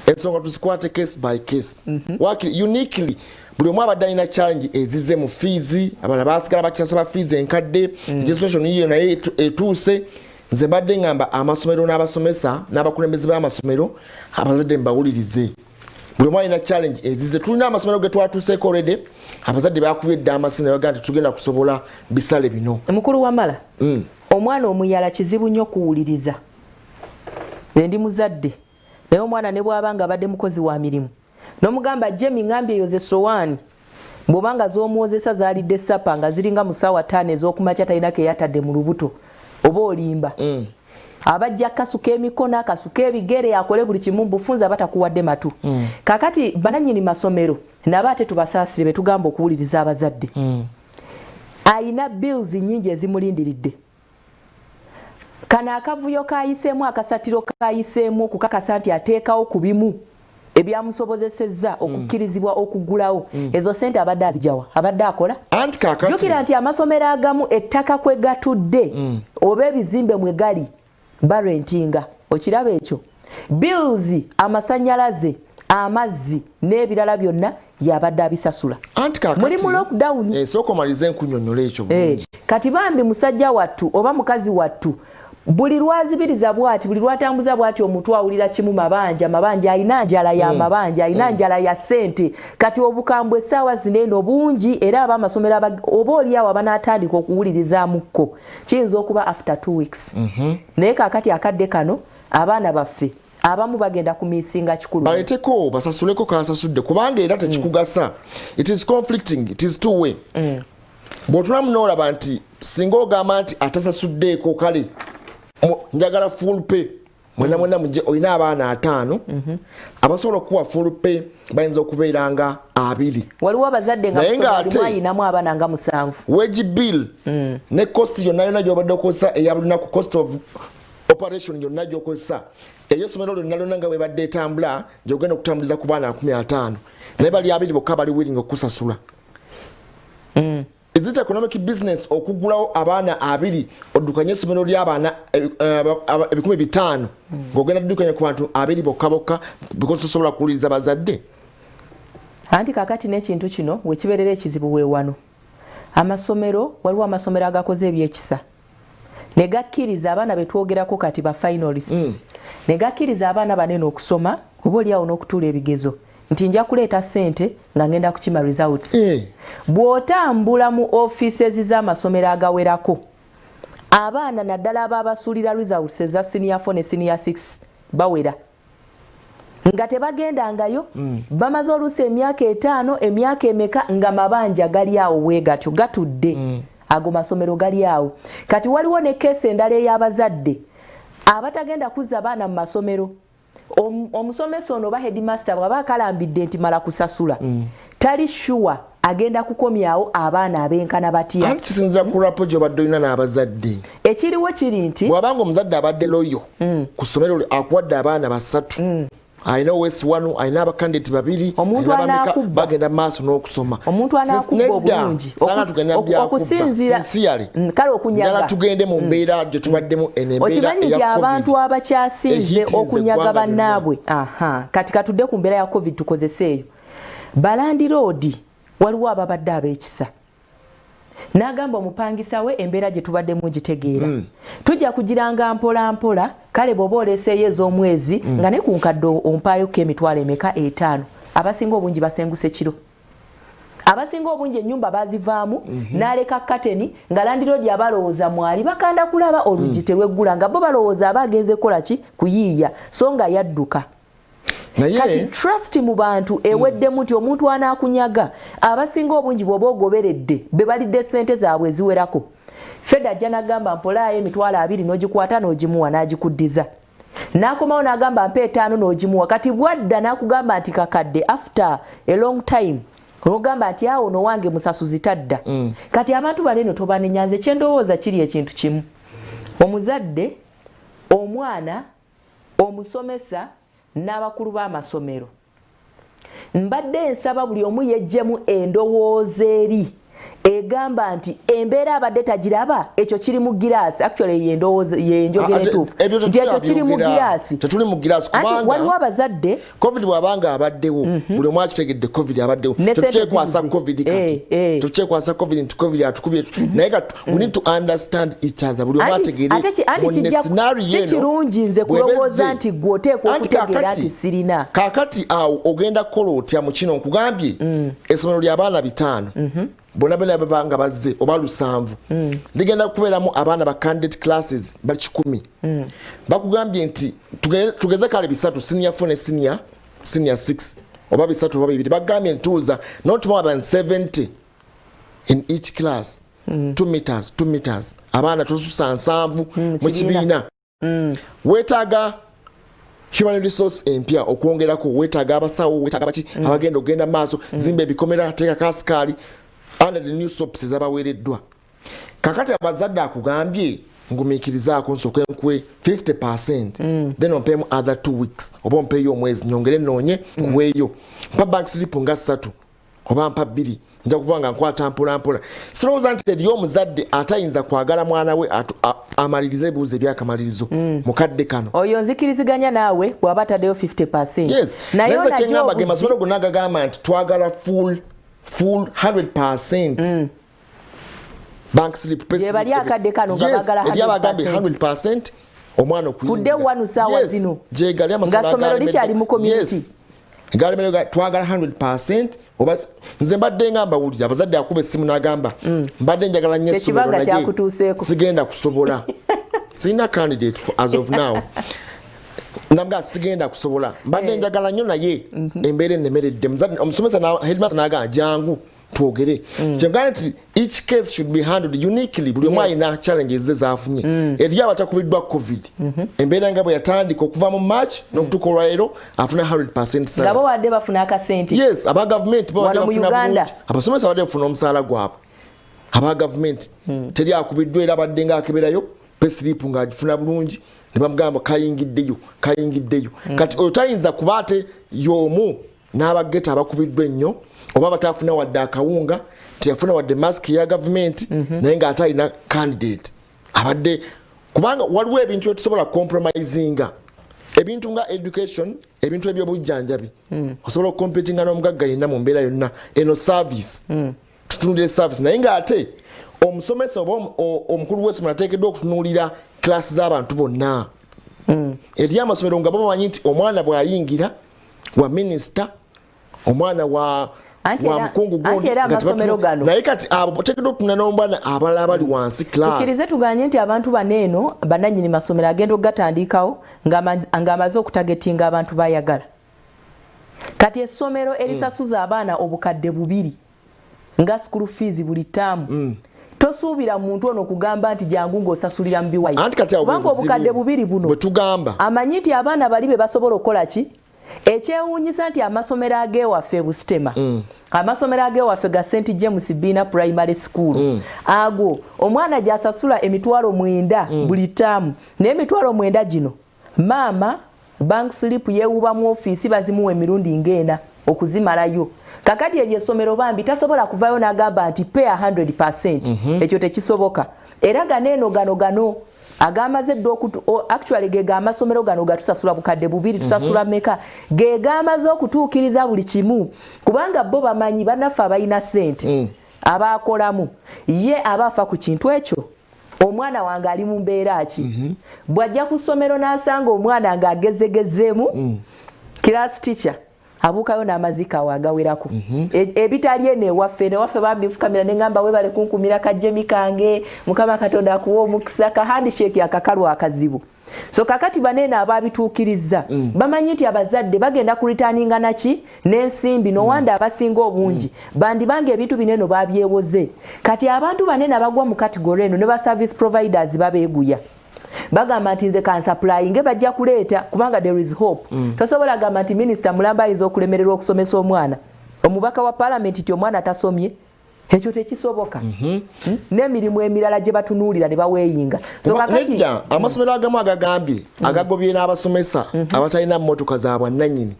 ensonga tuzikwate case by case. Wakiri uniquely buli omu abadde alina challenge ezize mu fees, abalala basigala bakyasaba fees enkadde, registration yiyo naye etuuse. Nze mbadde ngamba amasomero n'abasomesa n'abakulembeze b'amasomero abazadde mbawulirize. Buli omu alina challenge ezize. Tulina amasomero ge twatuuseeko already, abazadde bakubye dda amasimu ne bagamba nti tugenda kusobola bisale bino. Mukulu Wamala, omwana omuyala kizibu nnyo kuwuliriza. Nze ndi muzadde, naye omwana ne bw'aba nga abadde mukozi wa mirimu n'omugamba Jemi ŋŋambye yoze sowaani, bw'oba nga z'omwozesa zaalidde sapa nga ziringa mu ssaawa 5 ez'okumakya talina ke yatadde mu lubuto, oba olimba. Abajja akasuka emikono, akasuka ebigere, akole buli kimu, bufunze aba takuwadde matu. Kaakati bannannyini masomero nabo ate tubasaasire be tugamba okuwuliriza abazadde. Ayina bills nnyingi ezimulindiridde. Kano akavuyo kayiseemu, akasatiro kayiseemu okukakasa nti ateekawo ku bimu ebyamusobozesezza okukkirizibwa okuggulawo. Ezo ssente abadde azijawa, abadde akola. Anti kaakati Jjukira nti amasomero agamu ettaka kwe gatudde oba ebizimbe mwe gali barentinga. Okiraba ekyo? Bills, amasannyalaze, amazzi n'ebirala byonna yabadde abisasula. Anti kaakati Muli mu lockdown. Sooka omalize nkunnyonnyola ekyo bulungi. Kati bambi musajja wattu oba mukazi wattu buli lwazibiriza bw'ati, buli lwatambuza bw'ati omutwe awulira kimu mabanja, mabanja, alina njala ya mabanja, alina njala ya ssente. Kati obukambwe essaawa zino eno bungi, era ab'amasomero oba oli awo abanaatandika okuwulirizamukko kiyinza okuba after 2 weeks. Naye kaakati akadde kano abaana baffe abamu bagenda kumisinga kikulu. Baleeteko basasuleko kasasudde, kubanga era tekikugasa. It is conflicting, it is two way. Bw'otunamu n'olaba nti singa ogamba nti atasasuddeeko kale njagala full pay mwena mwena mujje, olina abaana 5 abasobola okuwa full pay bayinza okubeera nga 20. Waliwo abazadde nga Naye nga kusoma ate alimu ayinamu abaana nga 7. Wage bill ne cost yonna yonna gy'obadde okozesa eya buli lunaku, cost of operation yonna gy'okozesa ey'essomero lyonna lyonna nga bwebadde etambula gy'ogenda okutambuliza ku baana 50, naye bali 20 bokka bali willing okukusasula. Is it economic business okugulawo abaana 20 oddukanye essomero ly'abaana 500 ng'ogenda ddukanya ku bantu 20 bokka bokka because tosobola kuwuliriza bazadde? Anti kaakati n'ekintu kino we kibeerera ekizibu we wano. Amasomero, waliwo amasomero agakoze ebyekisa ne gakkiriza abaana be twogerako kati ba finalists, ne gakkiriza abaana banene okusoma oba oli awo n'okutuula ebigezo nti nja kuleeta ssente nga ngenda kukima results. Bw'otambula mu offices z'amasomero agawerako, abaana naddala ababasuulira results eza senior 4 ne senior 6 bawera nga tebagendangayo. Bamaze oluusi emyaka 5, emyaka emeka nga mabanja gali awo bwe gatyo gatudde. Ago masomero gali awo. Kati waliwo ne case endala ey'abazadde abatagenda kuzza baana mu masomero. Omusomesa ono oba headmaster bw'aba akalambidde nti mala kusasula, tali sure agenda kukomyawo abaana abenkana batya. Anti kisinzira ku rapport gy'obadde olina n'abazadde. Ekiriwo kiri nti bw'abanga omuzadde abadde loyal ku ssomero lyo, akuwadde abaana basatu, alina OS 1, alina abakandidate babiri, Omuntu alina bameka, anaakubba. bagenda maaso n'okusoma. Omuntu anaakubba Nedda, obulungi. saagala tugenda byakuba. Okusinziira Sincerely. Kale okunyaga. Njala tugende mu mbeera gye tubaddemu, eno embeera Okimanyi nti eya abantu COVID abakyasinze ehitinze okunyaga eggwanga. bannaabwe. Aha, kati katudde ku mbeera ya COVID, tukozese eyo. Balandiroodi waliwo ababadde ab'ekisa n'agamba omupangisa we, embeera gye tubaddemu gitegeera, tujja kugiranga mpola mpola, kale bw'oba oleeseeyo ez'omwezi nga ne ku nkadde ompaayoko emitwalo emeka, 5. Abasinga obungi basenguse kiro, abasinga obungi ennyumba bazivaamu n'aleka kateni nga landiroodi abalowooza mwali bakanda kulaba oluggi terweggula, nga bo balowooza aba agenze kukola ki, kuyiiya, so nga yadduka. Naye Kati trust mu bantu eweddemu nti omuntu anaakunyaga, abasinga obungi bw'oba ogoberedde be balidde sente zaabwe eziwerako. Feda ajja n'agamba mpolaayo emitwalo 20, n'ogikwata n'ogimuwa, n'agikuddiza, n'akomawo n'agamba mpa 5, n'ogimuwa. Kati bwadda n'akugamba nti kakadde after a long time, ogamba nti awo nowange musasuzi tadda. Kati abantu bano eno tobanenya. Nze kyendowooza kiri ekintu kimu: omuzadde, omwana, omusomesa n'abakulu b'amasomero, mbadde nsaba buli omu yeggyemu endowooza eri egamba nti embeera abadde tagiraba, ekyo kiri mu giraasi. Actually yendowooza yenjogera entuufu nti ekyo kiri mu giraasi. Tetuli mu giraasi. Anti waliwo kubanga abazadde COVID bw'abanga abaddewo, buli omu akitegedde COVID abaddewo. Ne sente Tetukyekwasa zibuze. COVID kati. Tetukyekwasa COVID nti COVID atukubye, naye kati we need to understand each other, buli omu ategeere Anti munne kijja scenario si eno kirungi nze kulowooza bw'ebezze. nti gwe oteekwa Anti okutegeera nti sirina. Kaakati awo ogenda kukola otya mu kino? Nkugambye, essomero ly'abaana 5, bonna bonna baba nga bazze oba 7, ligenda kubeeramu abaana ba candidate classes bali 100. Bakugambye nti tugeze kale bisatu, senior 4 ne senior 6, oba bisatu oba bibiri. Bagambye ntuuza not more than 70 in each class, 2 meters, 2 meters, abaana tosusa 70 mu kibiina. kibiina. Weetaaga human resource empya okwongerako, weetaaga abasawo, weetaaga baki abagenda okugenda maaso, zimba ebikomera, teekako asikaali under the new SOPs ezabaweereddwa. Kakati abazadde akugambye ngumiikirizaako nsooke nkuwe 50, then ompeemu other 2 weeks oba ompeeyo omwezi, nyongere noonye nkuweeyo, mpa bank slip nga ssatu oba mpa bbiri, nja kuba nga nkwata mpola mpola. Sirowooza nti eriyo omuzadde atayinza kwagala mwana we amalirize ebibuuzo ebyakamalirizo mu kadde kano. Oyo nzikiriziganya naawe bw'aba ataddeyo 50. Yes. Naye Naye nze onajja kyeŋŋamba ge masomero gonna gagamba nti twagala full 100 bank slip, pay Gye bali slip. akadde kano nga Yes, baagala eri abagambye 100%. 100 omwana okuyingira. Kudde wano saawa Yes, zino. gyegali amasomero Nga ssomero likyali mu community. Yes. Galemeddwa, twagala 100 oba nze mbadde nga mbawulira abazadde akuba essimu n'agamba mbadde njagala nnyo essomero Tekibanga naye kyakutuuseeko. sigenda kusobola, sirina candidate for, as of now nabga sigenda kusobola, mbadde njagala nnyo naye embeera ennemeredde. Omusomesa headmaster n'agamba jangu twogere. Kyengamba nti each case should be handled uniquely, buli omu alina challenges ze zafunye. Eriyo abatakubiddwa COVID, embeera nga bwe yatandika okuva mu March n'okutuuka olwaleero afuna 100 Nga salary. bo badde bafuna akasente. Yes, aba gavumenti bo badde Wano mu bafuna Uganda. bulungi, abasomesa badde bafuna omusaala gwabwe aba gavumenti, teri akubiddwa, era abadde nga akeberayo pay slip ng'agifuna bulungi ne bamugamba kayingiddeyo, kayingiddeyo. Kati oyo tayinza kuba ate y'omu n'abageta abakubiddwa ennyo oba batafuna wadde akawunga, teyafuna wadde masiki eya gavumenti, naye ng'ate alina candidate abadde, kubanga waliwo ebintu byetusobola compromisinga, ebintu nga education, ebintu ebyobujjanjabi, osobola okucompetinga n'omugagga yenna mu mbeera yonna eno service, tutunulire service. Naye ng'ate omusomesa oba omukulu w'essomero ateekeddwa okutunuulira kilasi z'abantu bonna. Eri amasomero nga bamanyi nti omwana bw'ayingira wa minisita, omwana wa Anti wa era mukungu anti gundi era nga amasomero gano naye kati abo oteekeddwa okutunula n'omwana abalala abali wansi class. Tukkirize tuganye nti abantu bano eno bannannyini masomero agenda okugatandikawo ng'amaze okutargetinga abantu bayagala. Kati essomero erisasuza abaana 2000 nga school fees buli ttaamu. Tosuubira muntu ono kugamba nti jangu ng'osasulira mu biwayi, Anti kati awo kubanga bwe buzibu obukadde bubiri buno bwe tugamba. Amanyi nti abaana bali be basobola okukola ki. Ekyewuunyisa nti amasomero ag'ewaffe e Busitema, amasomero ag'ewaffe ga St James Biina Primary School, ago omwana gy'asasula 90,000 buli ttaamu, naye 90,000 gino maama bank slip yeewuba mu ofiisi, bazimuwa emirundi ng'ena okuzimalayo. Kakati eryo essomero bambi tasobola kuvayo n'agamba nti pay 100%. Ekyo tekisoboka. Era gano eno gano agamaze dda okutu, actually ge amasomero gano gatusasula 2000, tusasula meka, ge gamaze okutuukiriza buli kimu, kubanga bo bamanyi bannaffe abalina ssente abaakolamu. Ye aba afa ku kintu ekyo, omwana wange ali mu mbeera ki? Bw'ajja ku ssomero n'asanga omwana ng'agezegezeemu, class teacher abuukayo n'amazika awo agawerako. Ebitali eno ewaffe, eno ewaffe bambi nfukamira ne ŋŋamba, "Weebale kunkumira kajjemi kange, Mukama Katonda akuwa omukisa." Ka handshake akakalu akazibu. So kakati baneeno ababituukirizza bamanyi nti abazadde bagenda kureturninga naki n'ensimbi. Nowanda abasinga obungi bandibanga ebintu bino eno babyewoze. Kati abantu banene abagwa mu category eno ne ba service providers babeeguya, bagamba nti nze kansupplyinge, bajja kuleeta, kubanga there is hope. Tosobola gamba nti minisita mulamba ayinza okulemererwa okusomesa omwana, omubaka wa palamenti ti omwana tasomye, ekyo tekisoboka. N'emirimu emirala gye batunuulira ne baweeyinga. So kakati Nedda, amasomero agamu agagambye agagobye n'abasomesa abatalina mmotoka za bwannannyini,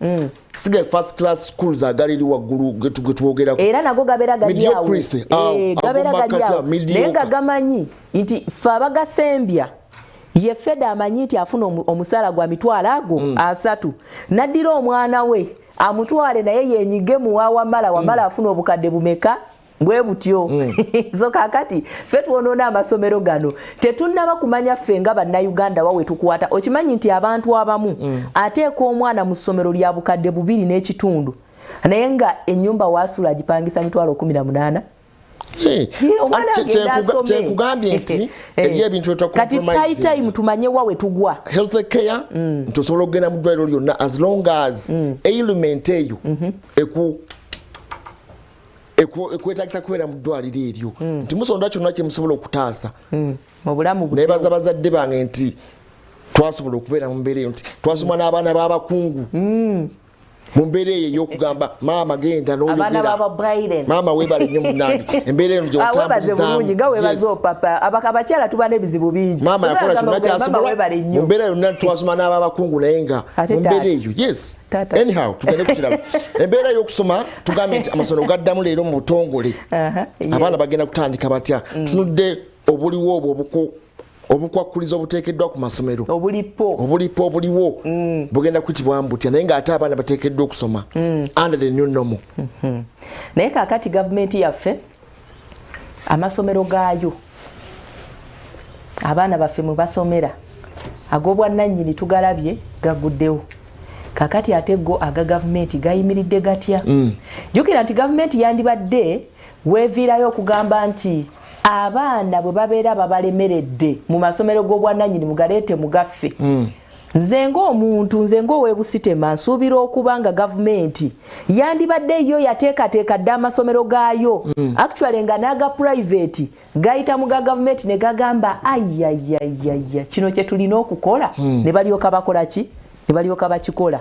siga first class schools agaliri waggulu getwogerako. Era nago gabeera gali awo. Mediocrity, awo, gabeera ago gali makati awo, awo, mediocre. Naye nga gamanyi nti ffe abagasembya, ye feda amanyi nti afuna omusaala gwa 300,000, n'addira omwana we amutwale naye yenyige muwawamala wamala, afuna obukadde bumeka bwe butyo. So kakati ffe twonoona amasomero gano, tetunnaba kumanya ffe nga Bannayuganda wawe tukwata. Okimanyi nti abantu abamu ateeka omwana mu ssomero lya 2500, naye nga ennyumba waasula agipangisa 18,000. Omwana agenda asome. Kyenkugambye nti eriyo ebintu Kati it's high time tumanye wa we tugwa. Health care, nti osobola okugenda mu ddwaliro lyonna as long as ailment eyo ekwetagisa kubeera mu ddwaliro eryo, nti musonda kyonna kyemusobola okutaasa mu bulamu. Nebaza bazadde bange nti twasobola okubeera mu mbeera eyo, nti twasoma n'abaana b'abakungu mu mbeera eyo ey'okugamba maama genda abaana n'oyogera. Baba Brian. Maama weebale nnyo munnange, embeera eno Webaze bulungi nga webaze. gyotambulizaamu. Opapa abakyala tuba n'ebizibu bingi. Maama yakola Osobola kyonna kugamba, "Maama, kyasobola weebale nnyo." Mu mbeera yonna twasoma n'ababakungu, naye nga Ate mu mbeera taata. eyo, yes. Taata. Anyhow, tugende ku kirala, embeera y'okusoma. Tugambye nti amasomero gaddamu leero mu butongole. Abaana bagenda kutandika batya? Tunudde obuliwo obwo obukwakkulizo obuteekeddwa ku masomero, obulipo. Obulipo obuliwo bugenda kuyitibwamu butya, naye ng'ate abaana bateekeddwa okusoma under the new normal? Naye kaakati gavumenti yaffe amasomero gaayo abaana baffe mwe basomera ag'obwannannyini tugalabye gaguddewo. Kakati ate go aga gavumenti gayimiridde gatya? Jjukira nti gavumenti yandibadde weeviirayo okugamba nti abaana bwe babeera babalemeredde mu masomero g'obwannannyini, mugaleete mugaffe. Nze ng'omuntu, nze ng'ow'ebusitema, nsuubira okuba nga gavumenti yandibadde yo yateekateeka dda amasomero gaayo, actually nga n'aga private gayita mu ga gavumenti ne gagamba, "Ayayayaya, kino kye tulina okukola," ne balyoka bakola ki, ne balyoka bakikola.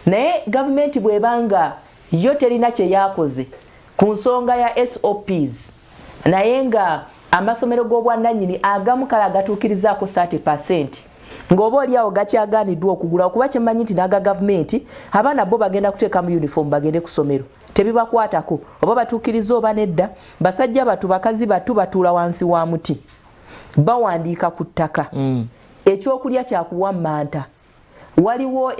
Naye gavumenti bw'ebanga yo terina kye yakoze ku nsonga ya SOPs, naye nga amasomero g'obwannannyini agamu kale agatuukirizaako 30, ng'oba oli awo gakyagaaniddwa okugula, okuba kyemmanyi nti n'aga gavumenti abaana bo bagenda kuteekamu uniform bagende ku ssomero, tebibakwatako oba batuukiriza oba nedda. Basajja batu, bakazi batu batuula wansi wa muti, bawandiika ku ttaka, ekyokulya kyakuwa manta. Waliwo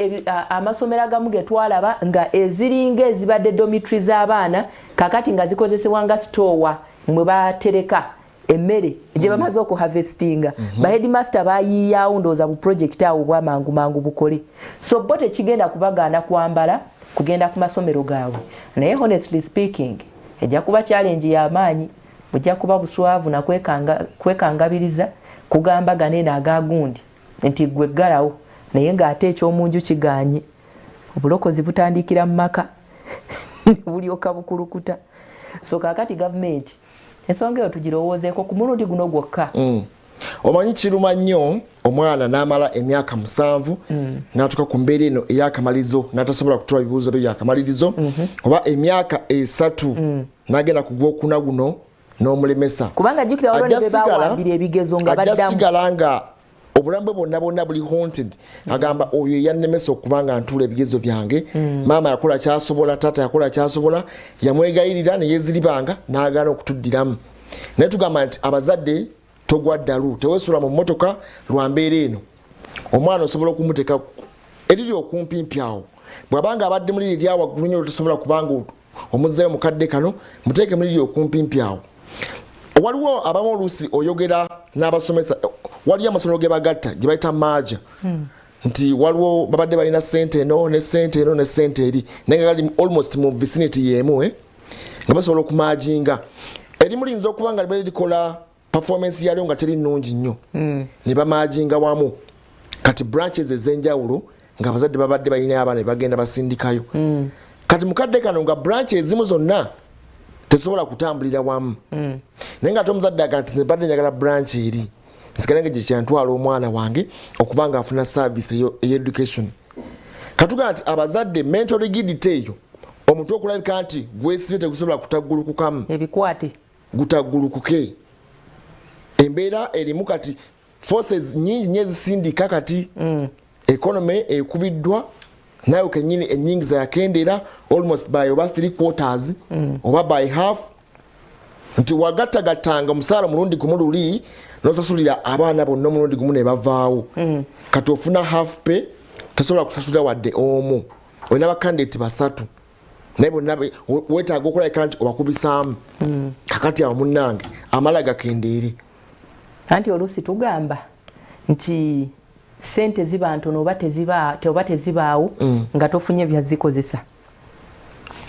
amasomero agamu ge twalaba nga eziringa ezibadde dormitory z'abaana kakati nga zikozesebwa nga store mwe batereka emmere gye bamaze okuharvestinga. Baheadmaster bayiiyaawo ndowooza bu project awo bwamangu mangu bukole. So bo tekigenda kubagaana kwambala kugenda ku masomero gaabwe, naye honestly speaking ejja kuba challenge y'amaanyi, bujja kuba buswavu na kwekangabiriza kugamba ganeeno agagundi nti gwe ggalawo, naye ng'ate ekyomunju kiganye. Obulokozi butandikira mu maka, bulyoka bukulukuta. So kaakati gavumenti Ensonga eyo tugirowoozeeko ku mulundi guno gwokka. Omanyi kiruma nnyo omwana n'amala emyaka 7 n'atuuka ku mbeera eno ey'akamalirizo n'atasobola kutuula bibuuzo bye byakamalirizo, oba emyaka 3 n'agenda ku gwokuna guno n'omulemesa. Kubanga jjukira waliwo ne be bawambira ebigezo nga Ajja baddamu. Sigala nga obulamu bwe bwonna bwonna buli haunted, agamba oyo eyannemesa okuba nga ntuula ebigezo byange. Maama yakola kyasobola, taata yakola kyasobola, yamwegayirira ne yeeziribanga n'agaana okutuddiramu. Naye tugamba nti abazadde, togwa ddalu, teweesula mu mmotoka lwa mbeera eno. Omwana osobola okumuteeka eriri okumpimpi awo, bw'abanga abadde muliri erya waggulu nnyo tosobola kubanga omuzzayo mukadde kano, muteeke muliri okumpimpi awo. Waliwo abamu oluusi oyogera n'abasomesa, waliyo amasomero ge bagatta gye bayita merger, nti waliwo babadde balina sente eno ne sente eno ne sente eri, naye nga gali almost mu vicinity y'emu, eh? Nga basobola okumerginga. Erimu liyinza okuba nga libadde likola performance yalyo nga teri nnungi nnyo, ne bamerginga wamu. Kati branches ez'enjawulo ng'abazadde babadde balina abaana ne bagenda basindikayo. Kati mukadde kano nga branch ezimu zonna tesobola kutambulira wamu, naye nga ate omuzadde agamba nti mbadde njagala branch eri nsigale nga gyekyantwala omwana wange okuba nga afuna service eyo education. Katugamba nti abazadde, mental rigidity eyo, omutwe okulabika nti gwesibye tegusobola kutaggulukukamu. Ebikwate. Gutaggulukuke. Embeera erimu kati forces nyingi nyo ezisindika kati economy ekubiddwa, nawe kenyini enyingiza yakendeera almost by oba 3 quarters oba by half, nti wagattagattanga omusaala omulundi gumu luli nosasulira abaana bonna omulundi gumu ne bavaawo. Kati ofuna half pay, tosobola kusasulira wadde omu. Olina bakandidate 3, naye bonna weetaaga okulabika nti obakubisaamu. Kakati awo munnange amala gakendeere. Anti oluusi tugamba nti sente ziba ntono oba teziba oba tezibaawo nga tofunye byazikozesa.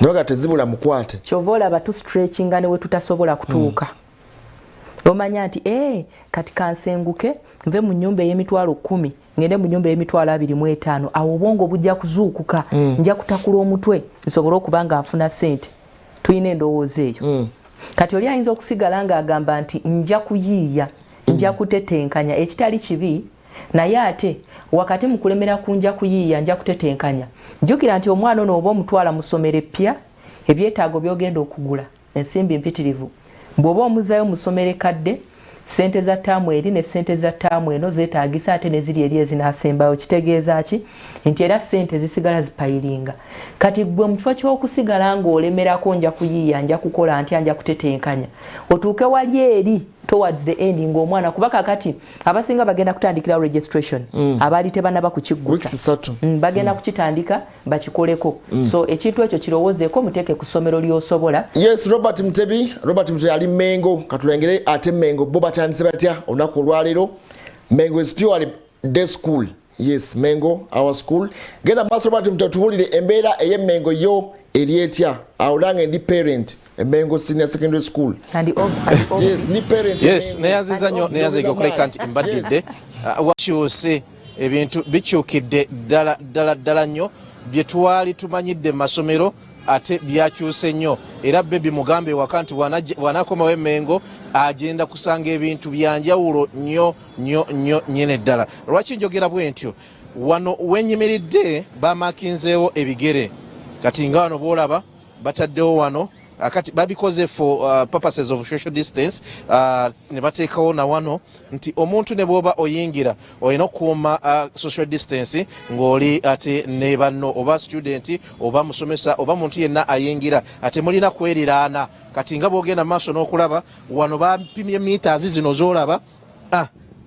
Nabaga tezibula mukwate. Kyova olaba tustretchinga ne we tutasobola kutuuka. Omanya nti ee, kati kansenguke nve mu nyumba ey'emitwalo 10 ngende mu nyumba ey'emitwalo 25, awo obwongo bujja kuzuukuka, nja kutakula omutwe nsobole okuba nga nfuna sente. Tulina endowooza eyo. Kati oli ayinza okusigala ng'agamba nti nja kuyiiya, nja kutetenkanya, ekitali kibi, naye ate wakati mu kulemera ku nja kuyiiya, nja kutetenkanya, jjukira nti omwana ono oba omutwala mu ssomero eppya, ebyetaago by'ogenda okugula ensimbi mpitirivu. Bw'oba omuzzayo mu ssomero ekkadde, sente za ttaamu eri ne sente za ttaamu eno zeetaagisa, ate ne ziri eri ezinaasembayo. Kitegeeza ki? Nti era sente zisigala zipilinga. Kati ggwe mu kifo ky'okusigala ng'olemerako nja kuyiiya, nja kukola ntya, nja kutetenkanya, otuuke wali eri towards the end ng'omwana, kuba kakati abasinga bagenda kutandikirawo registration, abaali tebanaba kukiggusa. Weeks 3. Bagenda kukitandika bakikoleko. So ekintu ekyo kirowoozeeko, muteeke ku ssomero ly'osobola. Yes, Robert Mutebi, Robert Mutebi ali Mengo. Katulengere ate Mengo bo batandise batya olunaku olwaleero. Mengo is purely day school. Yes, Mengo our school. Genda maaso Robert Mutebi, tuwulire embeera ey'e Mengo yo eri etya. Awo nange ndi parent e Mengo Senior Secondary School. And Yes, ndi parent e Yes. Mengo. Neyanziza nnyo, neyanziga okuleka nti mbaddidde. Wakyuse ebintu bikyukidde ddala ddala ddala nnyo. Bye twali tumanyidde mu masomero ate byakyuse nnyo, era bebi mugambe waka nti bw'anaakomawo emmengo agenda kusanga ebintu byanjawulo nnyo nnyo nnyo nnyini ddala. Lwaki njogera bwe ntyo? Wano wenyimiridde bamarkinzeewo ebigere. Kati nga wano bwolaba bataddewo wano, kati babikoze for purposes of social distance, ne bateekawo na wano nti omuntu ne bw'oba oyingira olina okukuuma social distance ng'oli ate ne banno, oba student oba musomesa oba muntu yenna ayingira, ate mulina kweriraana. Kati nga bw'ogenda maaso n'okulaba wano bapimye meters zino z'olaba,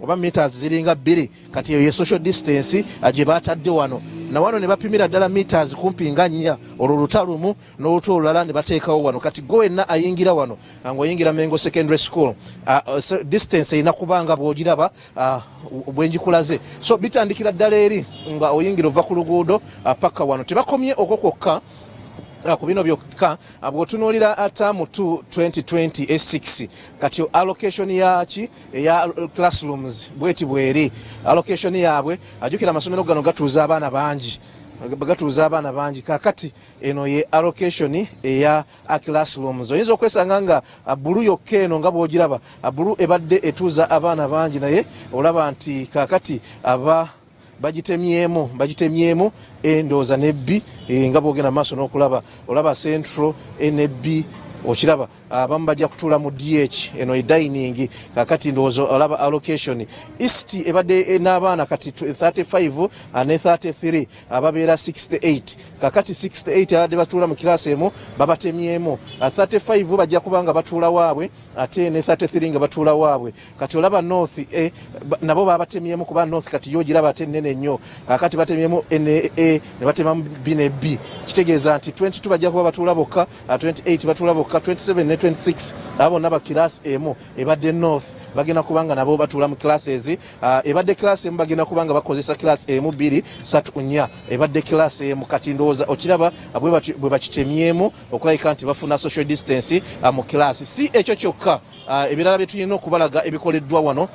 oba meters ziringa 2. Kati eyo ye social distance gye batadde wano na wano, ne bapimira ddala meters kumpi nga 4, olwo luta lumu n'oluta olulala ne bateekawo wano. Kati gwe wenna ayingira wano ng'oyingira Mengo Secondary School, so distance erina kuba nga bw'ogiraba bwe ngikulaze. So bitandikira ddala eri nga oyingira ova ku luguudo paka wano. Tebakomye okwo kwokka, ku bino byokka. Bw'otunuulira term 2 2020 S6, kati allocation yaki eya classrooms bweti bweri allocation yaabwe. Ajjukira amasomero gano gatuuza abaana bangi. Gatuuza abaana bangi. Kakati eno ye allocation eya classrooms. Oyinza okwesanga nga bulu yokka eno nga bwogiraba, bulu ebadde etuuza abaana bangi, naye olaba nti kakati aba bagitemyemu bagitemyemu endowooza ne B, nga bwogenda maaso n'okulaba, olaba central A ne B, okiraba abamu bajja kutuula mu DH, eno e dining. Kakati ndowooza olaba allocation. East ebadde n'abaana kati 35 ne 33, ababeera 68. Kakati 68 abadde batuula mu kirasi emu babatemyemu, 35 bajja kuba nga batuula waabwe, ate ne 33 nga batuula waabwe. Kati olaba north A nabo babatemyemu, kuba north kati yo giraba ate nene nnyo. Kakati batemyemu N A ne batemamu B ne B, kitegeeza nti 22 bajja kuba batuula bokka, 28 batuula bokka, 27 ne 26 abo bonna ba class emu ebadde north bagenda kubanga nabo batuula mu classes ebadde class emu, bagenda kubanga bakozesa class emu, 2, 3, 4 ebadde class emu. Kati ndowooza okiraba bwe bakitemyemu okulabika nti bafuna social distance mu class. Si ekyo kyokka, ebirala bye tulina okubalaga ebikoleddwa wano.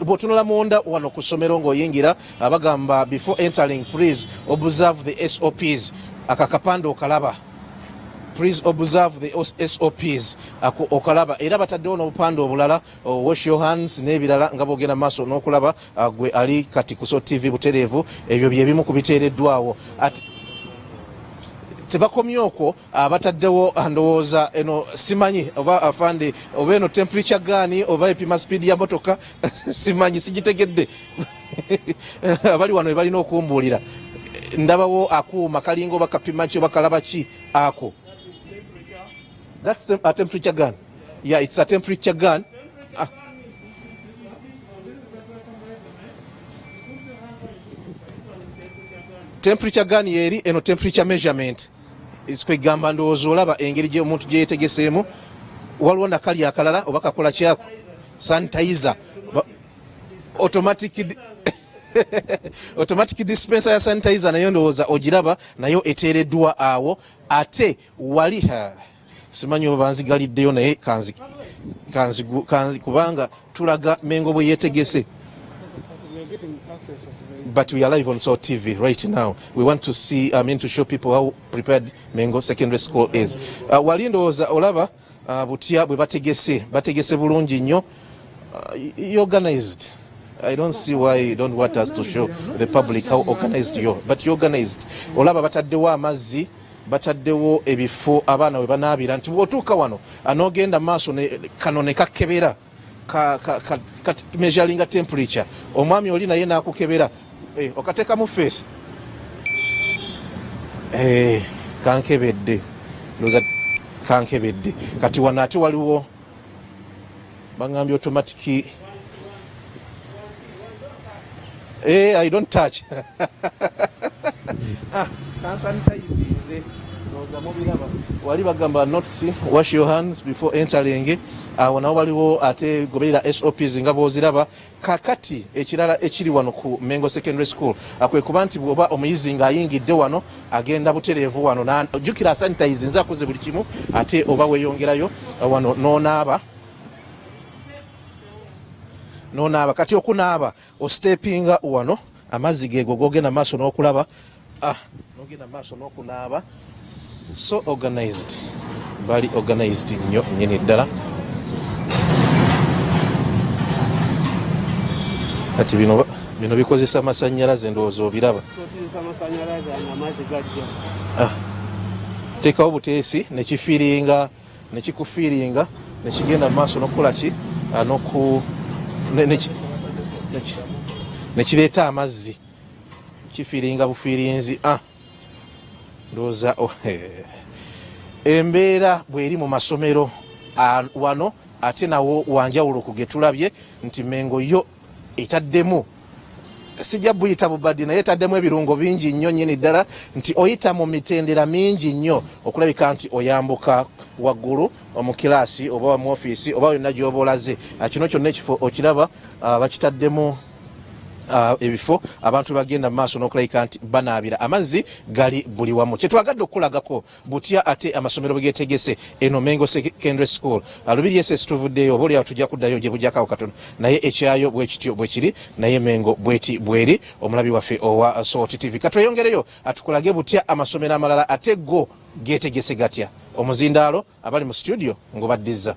Bw'otunula munda wano ku ssomero ng'oyingira, bagamba, "Before entering, please observe the SOPs." Aka kapande okalaba, "Please observe the SOPs," ako okalaba. Era bataddewo n'obupande obulala, oh, "Wash your hands" n'ebirala, nga bwogenda maaso n'okulaba. Gwe ali kati ku Salt TV butereevu, ebyo byebimu ku biteereddwawo. Ati tebakomye okwo, bataddewo, ndowooza eno simanyi oba afande oba eno temperature gun oba epima speed ya motoka, simanyi, sigitegedde. Abali wano balina okumbuulira. Ndabawo akuuma kalinga oba kapima ki oba kalaba ki ako? That's a temperature gun. Yeah, it's a temperature gun. Ah. Temperature gun yeri eno, temperature measurement. Kwegamba ndowooza olaba engeri gye omuntu gye yetegeseemu. Waliwo nakali akalala oba kakola kyako, sanitizer, automatic dispenser ya sanitizer, nayo ndowooza ogiraba, nayo eteereddwa awo. Ate wali simanyi oba banzigaliddeyo, naye kanzi kubanga tulaga Mengo bwe yeetegese. But we are live on Salt TV right now. We want to see, I mean, to show people how prepared Mengo Secondary School is. Wali ndowooza olaba butya bwe bategese, bategese bulungi nnyo. You organized. I don't see why you don't want us to show the public how organized you are, but you organized. Olaba bataddewo amazzi, bataddewo ebifo abaana we banaabira, nti bw'otuuka wano n'ogenda maaso kano ne kakebera ka measuringa temperature, omwami oli naye n'akukebera, okateekamu face, kankebedde, ndowooza kankebedde. Kati wano ate waliwo baŋŋambye automatic. I don't touch. Ah, kansanitize nze, ndowooza mubiraba. Wali bagamba notice, "Wash your hands before entering." Awo nawo waliwo ate goberera SOPs nga bw'oziraba. Kakati ekirala ekiri wano ku Mengo Secondary School kwe kuba nti bw'oba omuyizi ng'ayingidde wano, agenda butereevu wano, jjukira sanitize nze akoze buli kimu, ate oba weeyongerayo wano n'onaaba nonaaba. Kati okunaaba ostepinga wano, amazzi geego gogenda maaso n'okulaba, nogenda maaso n'okunaaba. So organized, bali organized nnyo nnyini ddala. Kati bino bikozesa masannyalaze, ndowooza obiraba. Teekawo buteesi nekifiiringa, nekikufiiringa, nekigenda mu maaso n'okukola ki, nekireeta amazzi, kifiiringa bufiirinzi. Ndowooza embeera bw'eri mu masomero wano ate nawo wanjawulo ku ge tulabye, nti Mengo yo etaddemu, sijja buyita bubaddi, naye etaddemu ebirungo bingi nnyo nnyini ddala, nti oyita mu mitendera mingi nnyo okulabika nti oyambuka waggulu mu kiraasi oba mu ofiisi oba yonna gy'oba olaze. Kino kyonna ekifo okiraba, bakitaddemu Ebifo abantu bagenda mu maaso n'okulabika nti banaabira amazzi gali buli wamu. Kyetwagadde okukulagako butya ate amasomero bwe geetegese eno Mengo Secondary School, Lubiri SS tuvuddeyo, oba oliawo tujja kuddayo gye bujjako katono, naye ekyayo bwe kityo bwe kiri, naye Mengo bweti bweri. Omulabi waffe owa Salt TV, katweyongereyo atukulage butya amasomero amalala ate go geetegese gatya. Omuzindaalo abali mu studio ngubaddiza.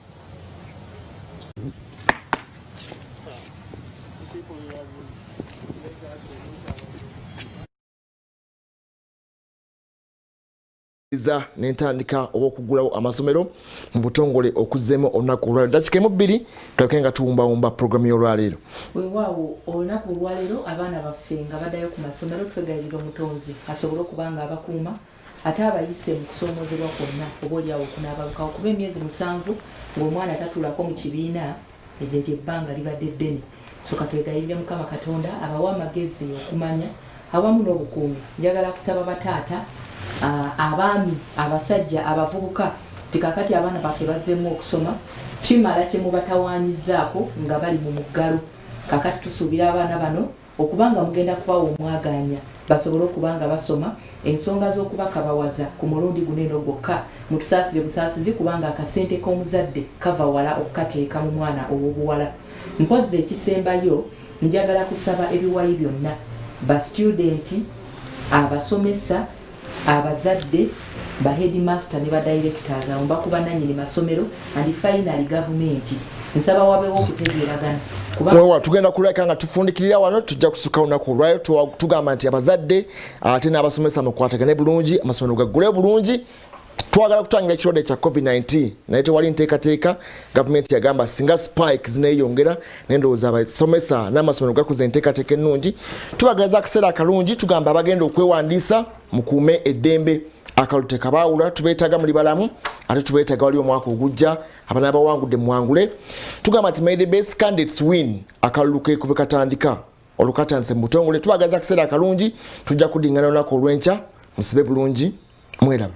Za nentandika oba okuggulawo amasomero mu butongole okuzzeemu olunaku olwaleero, dakika emu bbiri tulabike nga tuwumbawumba puroguramu y'olwaleero. Weewaawo, olunaku olwaleero abaana baffe nga baddayo ku masomero, twegayirira Omutonzi asobole okuba nga abakuuma ate abayise mu kusoomoozebwa kwonna oba oliawo okunaabalukawo, kuba emyezi 7 ng'omwana tatuulako mu kibiina, eryo eryo ebbanga libadde ddene. So katwegayirire Mukama Katonda abawe amagezi, okumanya awamu n'obukuumi. Njagala kusaba bataata, abaami, abasajja, abavubuka nti kakati abaana baffe bazzeemu okusoma, kimala kye mubatawaanyizzaako nga bali mu muggalo. Kakati tusuubira abaana bano okuba nga mugenda kubawa omwagaanya basobole okuba nga basoma. Ensonga z'okubakabawaza ku mulundi guno eno gwokka mutusaasire busaasizi, kubanga akasente k'omuzadde kava wala okukateeka mu mwana ow'obuwala. Mpozzi ekisembayo, njagala kusaba ebiwayi byonna, ba student, abasomesa, abazadde, ba headmaster ne ba directors, awo mba ku bananyini masomero, and finally gavumenti, nsaba wabewo okutegeeragana. Wewa tugenda kulabika nga tufundikirira wano, tujja kusuka olunaku olwayo. Tugamba nti abazadde ate n'abasomesa mukwatagane bulungi, amasomero gaggule bulungi. Twagala kutangira ekirwadde kya COVID-19, naye tewali nteekateeka. Gavumenti yagamba singa spike zineeyongera, naye ndowooza abasomesa n'amasomero gakoze enteekateeka ennungi. Tubagaliza akaseera akalungi. Tugamba abagenda okwewandiisa, mukuume eddembe, akalulu tekabaawula. Tubeetaaga muli balamu, ate tubeetaaga wali omwaka ogujja. Abana bawangudde, muwangule. Tugamba nti may the best candidates win. Akalulu kekube katandika olukatandise mu butongole. Tubagaliza akaseera akalungi, tujja kudingana olunaku olw'enkya. Musibe bulungi, mweraba.